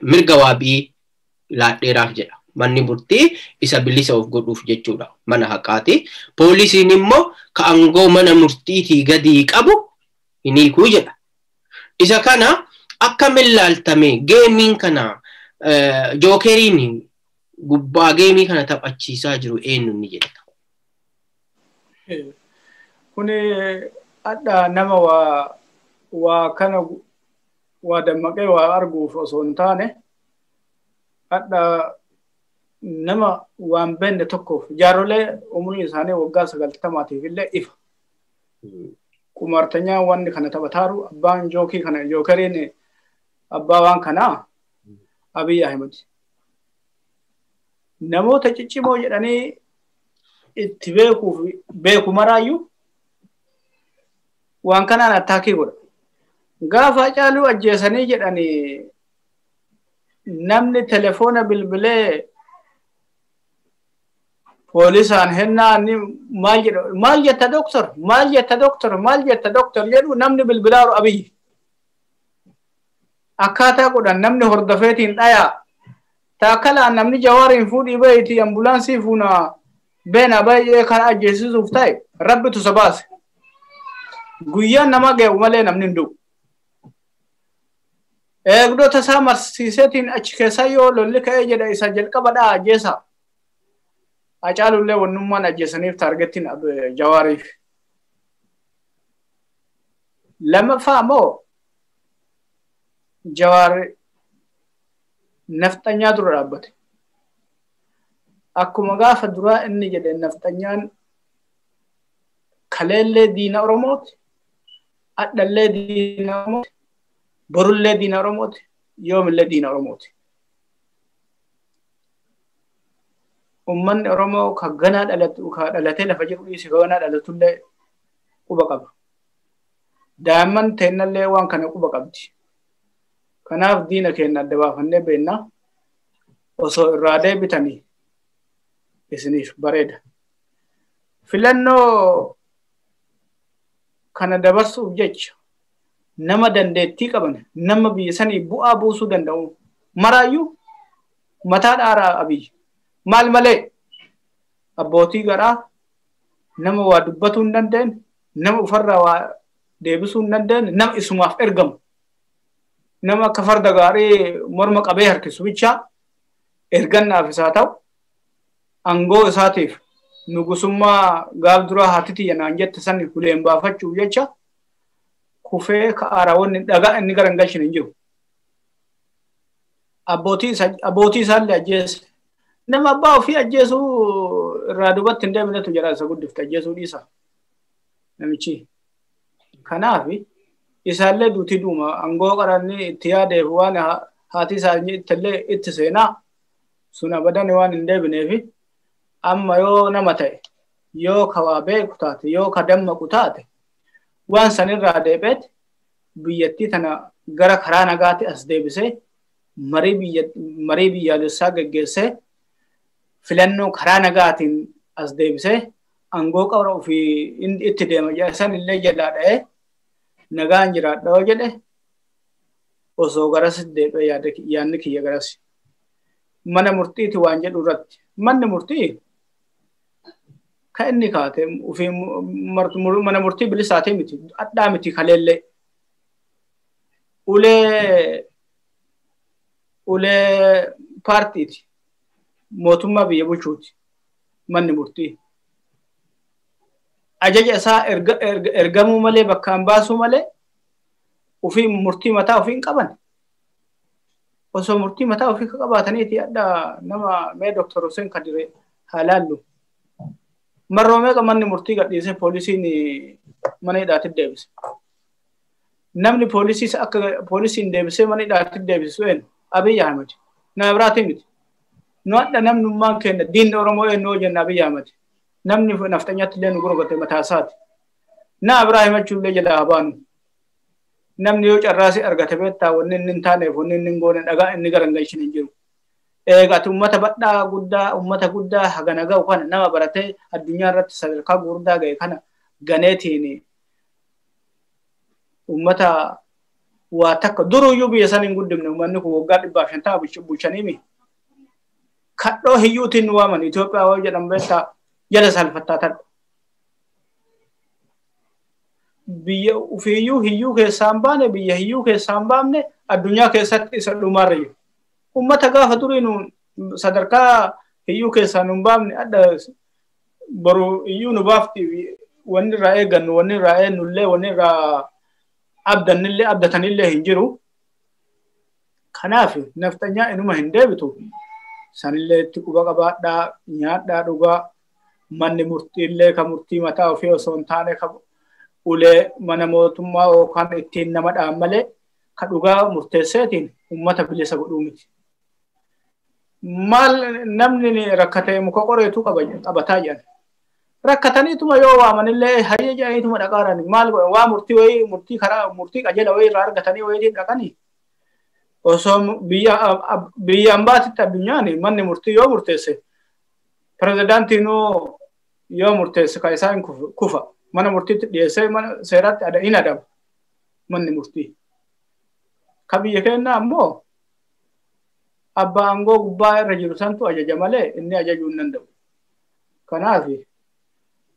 mirga waabii laadheeraaf jedha. Manni murtii isa bilisa of godhuuf jechuudha mana haqaati. Poolisiin immoo ka aangoo mana murtiitii gadii qabu hin hiikuu jedha. Isa kana akkamiin laaltame geemiin kana jookeriin Gubbaa geemii kana taphachiisaa jiru eenyu ni jedha. Kuni adda nama waa kana waa dammaqee waa arguuf osoo hin taane adda nama waan beenne tokkoof jaarrolee umurii isaanii waggaa 90tiif illee ifa. Qumaartanyaan wanni kana taphataaru abbaan jookii kana jookeriin abbaa waan kanaa Abiy Ahmed. Namoota ciccimoo jedhanii itti beekuuf beeku maraayyuu waan kanaan attaakii godha. Gaafa Hacaaluu ajjeesanii jedhanii namni telefoona bilbilee poolisaan hennaa maal jedhu maal jetta doktor maal jetta doktor maal jetta doktor jedhu namni bilbilaaru Abiyyi. Akkaataa godhan namni hordofeetiin dhayaa. Taakkalaan namni Jawaariin fuudhii bahiitii ambulaansii fuuna beena baay'ee kan ajjeesisuuf ta'e rabbitu isa baase. Guyyaan nama ga'u malee namni hin du'u. Eegdota isaa marsiiseetiin achi keessaa yoo lolli ka'ee jedha isa jalqaba dhaa ajjeesa. Hacaalullee wannummaan ajjeesaniif taargettiin Jawaariif. Lammaffaa immoo Jawaar nafxanyaa dura dhaabbate. Akkuma gaafa duraa inni jedhe nafxanyaan kaleellee diina Oromooti, adhallee diina Oromooti, borullee diina Oromooti, yoomillee diina Oromooti. Uummanni Oromoo ka ganaa dhalatu ka dhalatee lafa jiru dhiisi ka ganaa dhalatullee quba qaba. Daa'imman teennallee waan kana quba qabdi. Kanaaf diina keenya adda baafannee beekna osoo irraa deebitanii isiniif bareeda. Filannoo kana dabarsuuf jecha nama dandeettii qaban nama biyya sanii bu'aa buusuu danda'u maraayyuu mataa dhaaraa Abiyyi. Maal malee abbootii garaa nama waa dubbatuu hin dandeenye nama ufarraa waa deebisuu hin dandeenye nama isumaaf ergamu. Nama akka farda gaarii morma qabee harkisu bichaa ergannaaf isaa ta'u aangoo isaatiif nugusummaa gaaf duraa haati tiyya naan jette san huleen baafachuuf jecha kufee ka'aaraa wanni dhagaa inni gara hin galchine hin jiru. Abbootii isaallee ajjeese. Nama abbaa ofii ajjeesuu irraa duubatti hin deebinetu jira isa guddifte ajjeesuu dhiisa namichi. Kanaaf isaallee duutii duuma aangoo qaranni itti yaadeef waan haati isaanii ittillee itti seenaa sun abadan waan hin deebineefi amma yoo nama ta'e yoo ka waa beeku taate yoo ka dammaqu taate waan sanirraa deebi'eet biyyattii tana gara karaa nagaatti as deebisee marii biyyaalessaa geggeessee filannoo karaa nagaatiin as deebisee aangoo qaba ofii itti deema san illee jalaa dha'ee nagaan jiraadha yoo jedhe osoo garas deebi'ee yaadni kiyya garas. Mana murtiiti waan jedhu irratti manni murtii kan inni kaate ofii mana murtii bilisaatii miti addaa miti kaleellee ulee paartiiti mootummaa biyya bulchuuti manni murtii. Ajaja isaa ergamuu malee bakkaan baasuu malee ofii murtii mataa ofii hin qaban. Osoo murtii mataa ofii qabaataniiti adda nama mee Dr. Hussein Kadir haa laallu. Marroo meeqa manni murtii gadhiisee poolisiin mana hidhaatti deebise. Namni poolisii akka poolisiin deebisee mana hidhaatti deebisu eenyu? Abiy Ahmed. Nama biraatii miti. Nu adda namnummaan keenya diinni Oromoo eenyu jenna Abiy Ahmed. Namni nafxanyaatti illee nu gurgurate mataa isaati. Nama biraa himachuu illee jalaa haa baanu. Namni yoo carraasii argate beektaa wanni inni hin taaneef wanni inni hin goone dhagaa inni gara hin galchine hin jiru. Eegatu uummata badhaa guddaa uummata guddaa hagana ga'u kana nama baratee addunyaa irratti sadarkaa gurguddaa ga'e kana ganeetiin uummata waa takka duruyyuu biyya san hin guddifne uummanni kun waggaa 150 bulchaniimi. Kadhoo hiyyuutiin nu waaman Itoophiyaa yoo jedhan beektaa jala salphattaa tadha. Biyya ofiiyyuu hiyyuu keessaa hin baane biyya hiyyuu keessaa hin baafne addunyaa keessatti isa dhumaarra jiru. Uummata gaafa durii nuun Sadarkaa hiyyuu keessaa nu hin baafne adda boru iyyuu nu baafti wanni irraa eeggannu wanni irraa eennullee wanni irraa abdannillee abdatanillee hin jiru. Kanaaf naftanyaa inuma hin deebitu. Sanillee itti quba qabaadhaa nyaadhaa dhugaa manni murtiillee ka murtii mataa ofii osoo hin taane ka ulee mana mootummaa yookaan ittiin nama dhaan malee ka dhugaa murteesseetiin uummata bilisa godhuu miti. Maal namni rakkatee muka qoreetu qabataa jedhan. Rakkataniituma yoo waamanillee hayyee jedhaniituma dhaqaaran maal godhan waa murtii wayii murtii karaa murtii qajeela wayii irraa argatanii wayiitiin dhaqanii. Osoo biyya ambaatitti addunyaan manni murtii yoo murteesse pirezidaantiinuu yoo murteesse kan isaan kufa mana murtiitti dhiyeessee mana seeraatti hin adaba manni murtii. Ka biyya keenyaa ammoo abbaa aangoo gubbaa irra jiru santu ajaja malee inni ajajuu hin danda'u. Kanaaf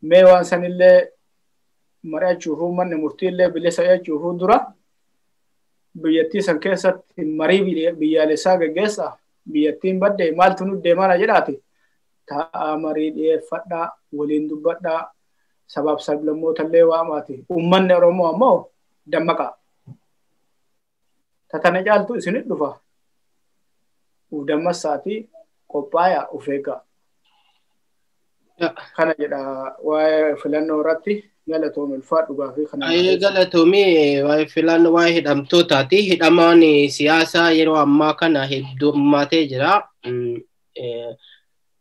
mee waan sanillee mari'achuufuu manni murtiillee bilisa jechuufuu dura biyyattii san keessatti marii biyyaalessaa gaggeessa biyyattiin badde maaltu nu deemaa jedhaati taa'aa marii dhiyeeffadhaa waliin dubbadhaa sabaaf sablammootallee waamaati uummanni Oromoo ammoo dammaqaa. Tatana caaltu isinit dhufa. Uf dammassaatii qophaayaa uf eeggaa. Kana jedha waa'ee filannoo irratti galatoome ulfaadhu gaafii kana. Ayee galatoome waa'ee filannoo waa'ee hidhamtootaati. Hidhamaan siyaasaa yeroo ammaa kana heddummaatee jira.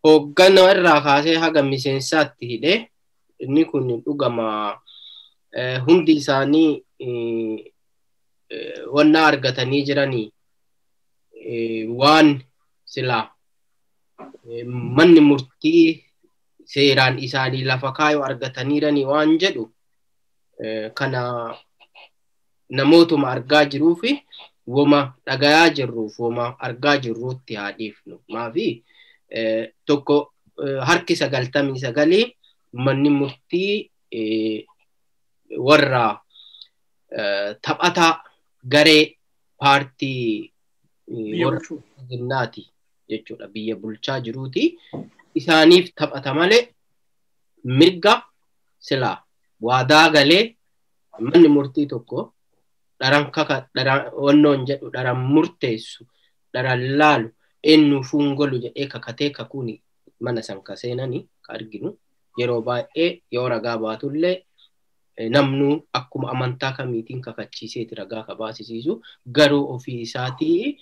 Hoogganaa irraa kaasee haga miseensaatti hidhe. Inni kun dhugama hundi isaanii wanna argatanii jiranii waan silaa manni murtii seeraan isaanii lafa kaayoo argataniiranii waan jedhu kana namootuma argaa jiruu fi woma dhagayaa jirruuf woma argaa jirruutti haa dhiifnu. Maafi tokko harki 99 manni murtii warra taphataa garee paartii warra ginnaati jechuudha biyya bulchaa jiruuti. Isaaniif taphata malee mirga silaa waadaa galee manni murtii tokko dharan kaka dharan wannoon jedhu dharan murteessu dharan laalu eenyu fuungolu jedhee kakatee kakuuni mana san ka seenanii ka arginu yeroo baay'ee yoo ragaa baatullee namnu akkuma amantaa kamiitiin kakachiiseeti ragaa ka baasisiisu garuu ofii isaatii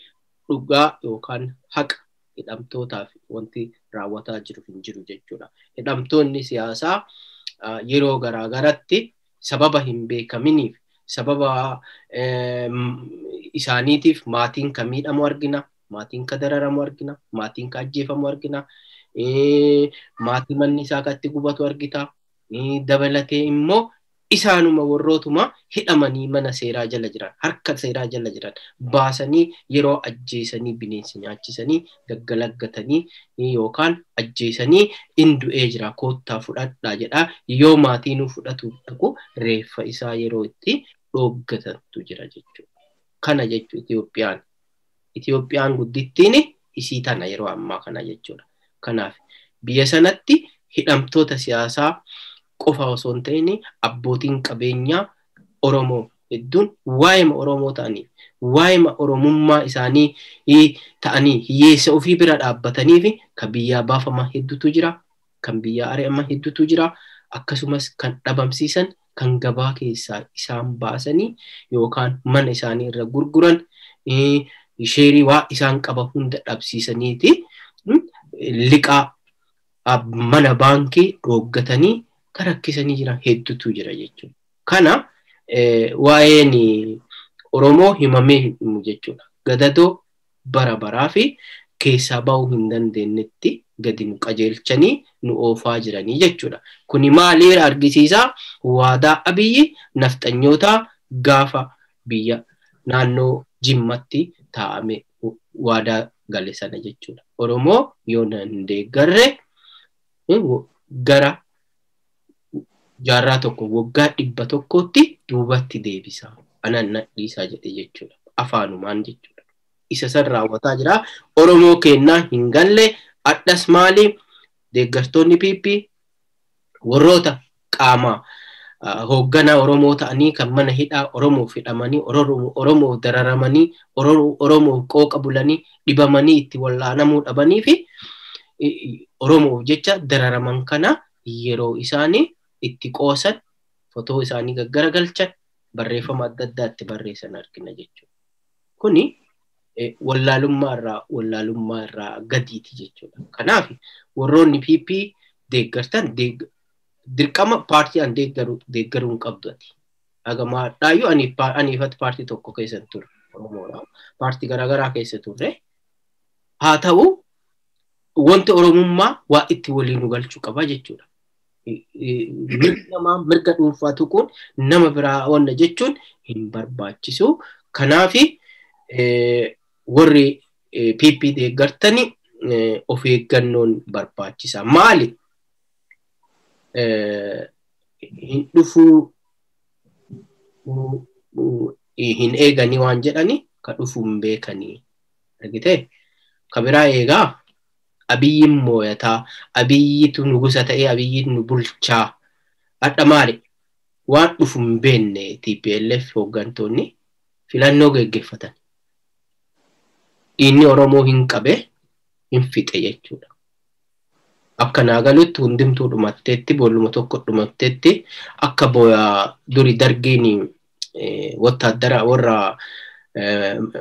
dhugaa yookaan haqa hidhamtootaaf wanti raawwataa jiru hin jiru jechuudha. Hidhamtoonni siyaasaa yeroo garaagaratti sababa hin beekaminiif sababa isaaniitiif maatiin ka miidhamu argina, maatiin ka dararamu argina, maatiin ka ajjeefamu argina, maatii manni isaa ka itti gubatu argita. Dabalatee immoo isaanuma warrootuma hidhamanii mana seeraa jala jiran harka seeraa jala jiran baasanii yeroo ajjeesanii bineensi nyaachisanii gaggalaggatanii yookaan ajjeesanii in du'ee jira koottaa fudhadhaa jedhaa yoo maatiin fudhatu dhaqu reeffa isaa yeroo itti dhooggatantu jira jechuudha. Kana jechuun Itoophiyaan. Itoophiyaan guddittiin isii tana yeroo ammaa kana jechuudha. Kanaaf biyya sanatti hidhamtoota siyaasaa qofa osoo hin ta'in abbootiin qabeenyaa Oromoo hedduun waa'ima Oromoo ta'anii waa'ima Oromummaa isaanii ta'anii hiyyeessa ofii bira dhaabbatanii fi kan biyyaa baafaman hedduutu jira, kan biyyaa ari'aman hedduutu jira, akkasumas kan dhabamsiisan kan gabaa keessaa isaan baasanii yookaan mana isaanii irra gurguran sheerii waa isaan qaba hunda dhabsiisaniiti liqaa mana baankii dhooggatanii rakkisanii jiran hedduutu jira jechuudha. Kana waa'een Oromoo himamee hin dhumu jechuudha. Gadadoo bara baraa fi keessaa bahuu hin dandeenyetti gadi nu qajeelchanii nu oofaa jiranii jechuudha. Kuni maaliif argisiisaa? Waadaa Abiyyi nafxanyootaa gaafa biyya naannoo Jimmatti taa'ame waadaa gale sana jechuudha. Oromoo yoo hin deeggarre gara jaarraa tokko waggaa 100tti duubatti deebisa. Anan nadhiisaa jedhe jechuudha. Afaanumaan jechuudha. Isa san raawwataa jira. Oromoo kennaa hin galle addas maali deeggartoonni PP warroota qaama hoogganaa Oromoo ta'anii kan mana hidhaa Oromoof hidhamanii Oromoof dararamanii Oromoof qooqa bulanii dhibamanii itti wallaanamuu dhabanii fi Oromoof jecha dararaman kana yeroo isaanii itti qoosan fotoo isaanii gaggaragalchan barreeffama adda addaa itti barreessan argina jechuudha. Kuni wallaalummaa irraa gadiiti jechuudha. Kanaaf warroonni PP deeggartan dirqama paartii an deeggaruu hin qabdu ati. Hagama dhaayyuu aniifatti paartii tokko keessa ture Oromoodha. Paartii garaagaraa keessa turre. Haa ta'u wanti Oromummaa waa itti waliin nu galchuu qaba jechuudha. Mirga namaa mirga dhuunfaa tuquun nama biraa wanna jechuun hin barbaachisu. Kanaaf warri PP deeggartani of eeggannoon barbaachisa. Maali? Hin dhufuu hin eeganii waan jedhani ka dhufuu hin beekanii. Argitee? Ka biraa eegaa Abiyyiin mooyataa, Abiyyitu nugusa ta'ee Abiyyiin nu bulchaa. Hadha maali? Waan dhufu hin beekne TPLF hooggantoonni filannoo geggeeffatan. Inni Oromoo hin qabe hin fixe jechuudha. Akka naa galutti hundumtuu dhumatteetti boolluma tokko dhumatteetti akka booyaa duri dargiin wottaaddara warra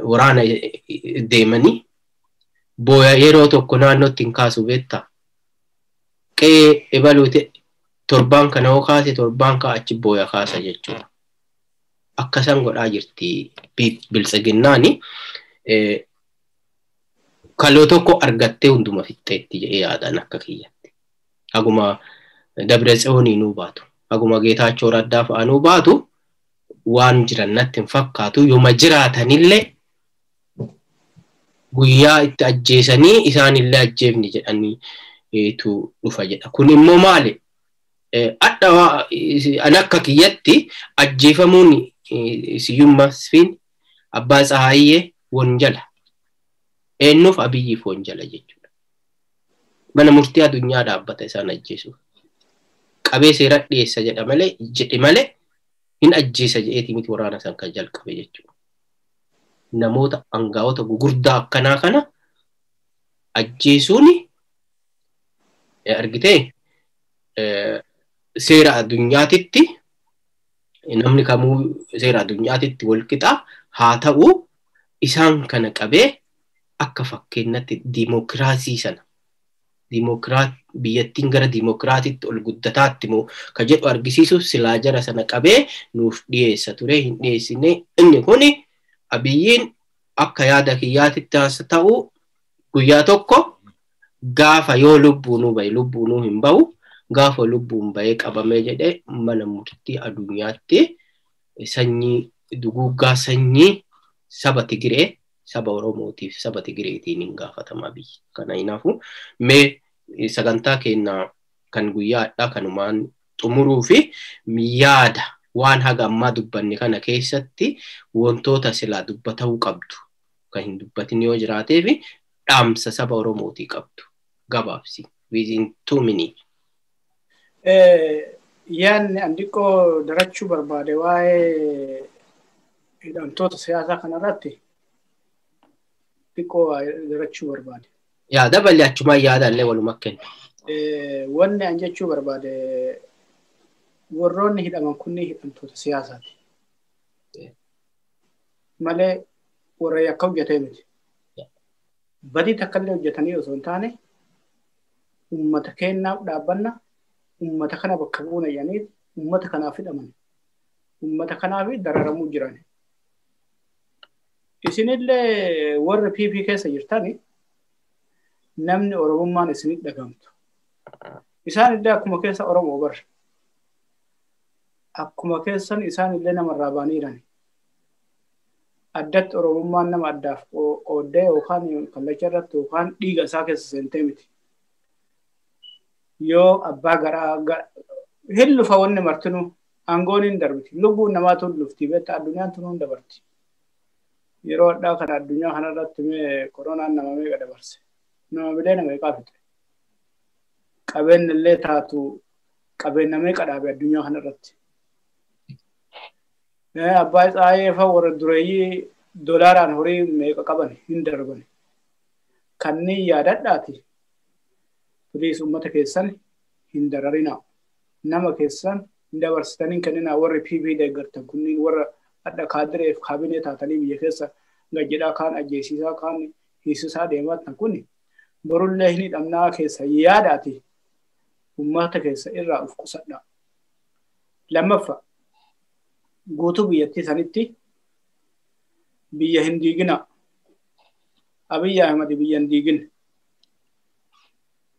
waraana deemanii booya yeroo tokko naannootti hin kaasu beektaa. Qe'ee ebaluute torbaan kana hoo kaase torbaan kaa achi booya kaasa jechuudha. Akkasan godhaa jirti biltsiginnaani. Kaloo tokko argattee hunduma fixxeetti jedhee yaadaan akka kiyyatti. Haguma Dabra nuu baatu. Haguma Geetaachoo Raddaa fa'aa nuu baatu waan jiran natti hin fakkaatu. Yooma jiraatanillee guyyaa itti ajjeesanii isaanillee ajjeefni jedhaniitu dhufa jedha. Kun immoo maali? Adda an akka kiyyatti ajjeefamuun Siyyum Masfiin Abbaa Tsahaayyee wanjala. Eenyuuf Abiyyiif wanjala jechuudha. Mana murtii addunyaa dhaabbata isaan ajjeesuuf. Qabee seera dhiyeessa jedha malee jedhe malee hin ajjeesa jedheeti miti waraana san kan jalqabe jechuudha. Namoota aangaa'ota gugurdaa akkanaa kana ajjeesuun argitee seera addunyaatitti namni kamuu seera addunyaatitti wal qixa haa ta'u isaan kana qabee akka fakkeenyatti diimokiraasii sana biyyattiin gara diimokiraatiitti ol guddataatti moo ka jedhu argisiisu silaa jara sana qabee nuuf dhiyeessa ture hin dhiyeessine. Inni kuni Abiyyiin akka yaada kiyyaatitti haa ta'u guyyaa tokko gaafa yoo lubbuunuu bahe lubbuunuu hin bahu gaafa lubbuun bahee qabamee jedhee mana murtii addunyaatti sanyii duguuggaa sanyii saba Tigiree saba Oromootiif saba Tigireetiin hin gaafatama biyyi. Kana hinaafu mee sagantaa keenya kan guyyaa hadhaa kanumaan xumuruu fi yaada waan haga ammaa dubbanne kana keessatti wantoota silaa dubbatamuu qabdu kan hin dubbatin yoo jiraatee fi dhaamsa saba Oromootii qabdu gabaabsi within 2 minutes. Yaanni an xiqqoo darachuu barbaade waa'ee hidhamtoota siyaasaa kanarratti xiqqoo darachuu barbaade. Yaada bal'ee achumaan yaada illee waluma kenna. Wanni an jechuu barbaade warroonni hidhaman kunniin hidhamtoota siyaasaati. Malee warra yakka hojjetee miti. Badii takka illee hojjetanii osoo hin taane uummata keenyaaf dhaabbanna uummata kana bakka buuna jedhanii uummata kanaaf hidhaman. Uummata kanaaf dararamuu jiran. Isinillee warri PP keessa jirtani namni Oromummaan isinitti dhagamtu. Isaanillee akkuma keessa Oromoo barra. Akkuma keessan isaanillee namarraa ba'anii jiran. Addatti Oromummaan nama addaaf qooddee yookaan kallacha irratti yookaan dhiiga isaa keessa seentee miti. Yoo abbaa garaa hin lufa wanni martinuu aangoon hin darbiti. Lubbuun namaatu hin lufti. Beektaa addunyaan tun hin dabarti. Yeroo addaa kana addunyaa kanarratti mee koronaan nama meeqa dabarse? Nama bilee nama meeqaa fixe? Qabeenyi illee taatu qabeenya meeqa dhaabe addunyaa kanarratti? Abbaa Tsaayee fa'a warra dureeyyii dolaaraan horii meeqa qaban hin darban. Kanneen yaadadhaati. Please, uummata keessan hin dararinaa. Nama keessan hin dabarsitanii kenninaa. Warri PP deeggartan kunniin, warra adda kaadireef kaabinee taatanii biyya keessa gajjedhaa, kaan ajjeesisaa, kaan hiisisaa deemaa kun, borullee hin hidhamnaa keessa yaadaati. Uummata keessa irraa of qusadha. Lammaffaa, guutuu biyyattii sanitti biyya hin diigina. Abiyyi Ahmad biyya hin diigin.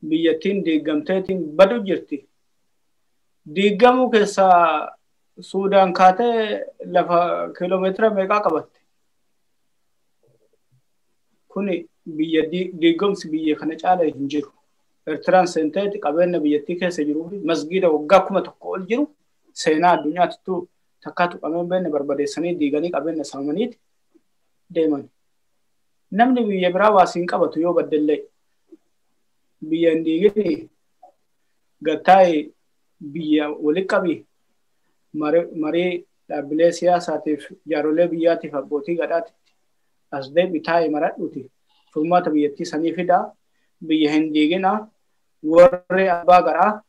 Biyyattiin diigamteetiin badu jirti. Diigamuu keessaa Suudaan kaatee lafa kiiloomeetira meeqaa qabatte? Kuni biyya diigamsi biyya kana caala hin jiru. Eertiraan seenteeti qabeenya biyyattii keessa jiruu fi masgiida waggaa 1000 ol jiru, seenaa addunyaatittuu takkaa tuqamee hin beekne, barbadeessanii diiganii qabeenya saamaniiti deeman. Namni biyya biraa waasiin qabatu yoo baddellee biyya hin diigini, gattaa'e biyya walitti qabi, marii dhaabbilee siyaasaatiif, jaarolee biyyaatiif, abbootii gadhaatitti as deebi, taa'e maradhuuti furmaata biyyattii sanii fidaa, biyya hin diiginaa. Warri abbaa garaa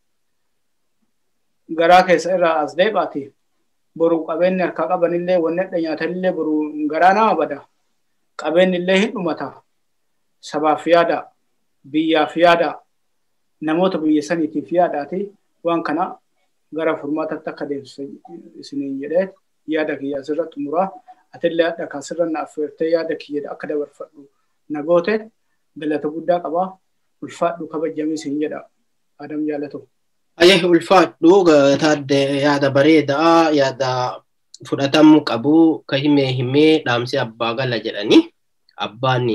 garaa keessa irraa as deebaati, boru qabeenyi harkaa qabanillee, wanni hadha nyaatanillee boru garaa nama bada, qabeenyi illee hin dhumata. Sabaaf yaada, biyyaaf yaada, namoota biyya saniitiif yaadaati, waan kana gara furmaatatti akka deemsisu isiniin jedhee yaada kiyya asirra xumuraa. Atillee hadha kaasirra na affeertee yaada kiyya akka dabarfadhu na goote, galata guddaa qabaa. Ulfaadhu, kabajamii siin jedha, Adam jaalatu. Ayyee, ulfaadhu Taadde, yaada bareedaa, yaada fudhatamuu qabu. Ka himee himee dhaamsee abbaa gala jedhanii, abbaan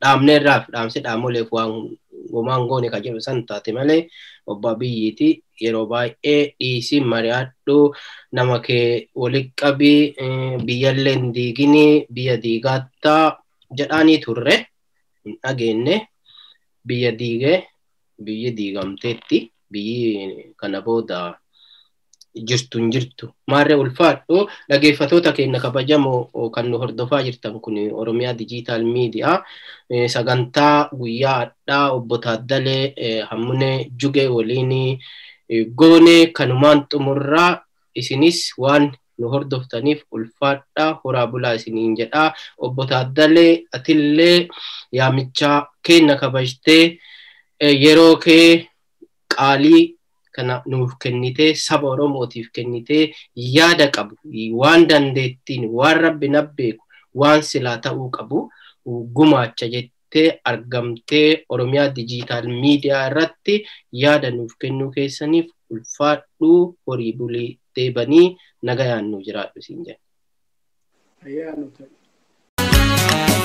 dhaamneerraaf dhaamsee dhaamoleef waan gomaan goone ka jedhu san taate malee, obbo Abiyyiiti yeroo baay'ee dhiisii mari'adhu, nama kee walitti qabii, biyyallee hin diiginii, biyya diigaattaa jedhaanii turre, hin dhageenye. Biyya diigee biyyi diigamteetti, biyyi kana booda jirtu hin jirtu. Maarree ulfaadhu. Dhageeffatoota keenya kabajamoo kan nu hordofaa jirtan, kun Oromiyaa Digital Media, sagantaa guyyaa hadhaa obbo Taaddalee Hammunee Jugee waliin goone kanumaan xumurraa. Isinis waan nu hordoftaniif ulfaadhaa, horaa bulaa isiniin jedhaa. Obbo Taaddalee, atillee yaamichaa keenya kabajtee yeroo kee qaalii kana nuuf kennitee, saba Oromootiif kennitee, yaada qabu, waan dandeettiin, waan rabbi na beeku, waan silaa ta'uu qabu gumaacha jettee argamtee Oromiyaa Digital Media irratti yaada nuuf kennuu keessaniif ulfaadhuu, horii bulii, deebanii nagayaan nu jiraadhu siin jedha. Ayyaa nu ta'e.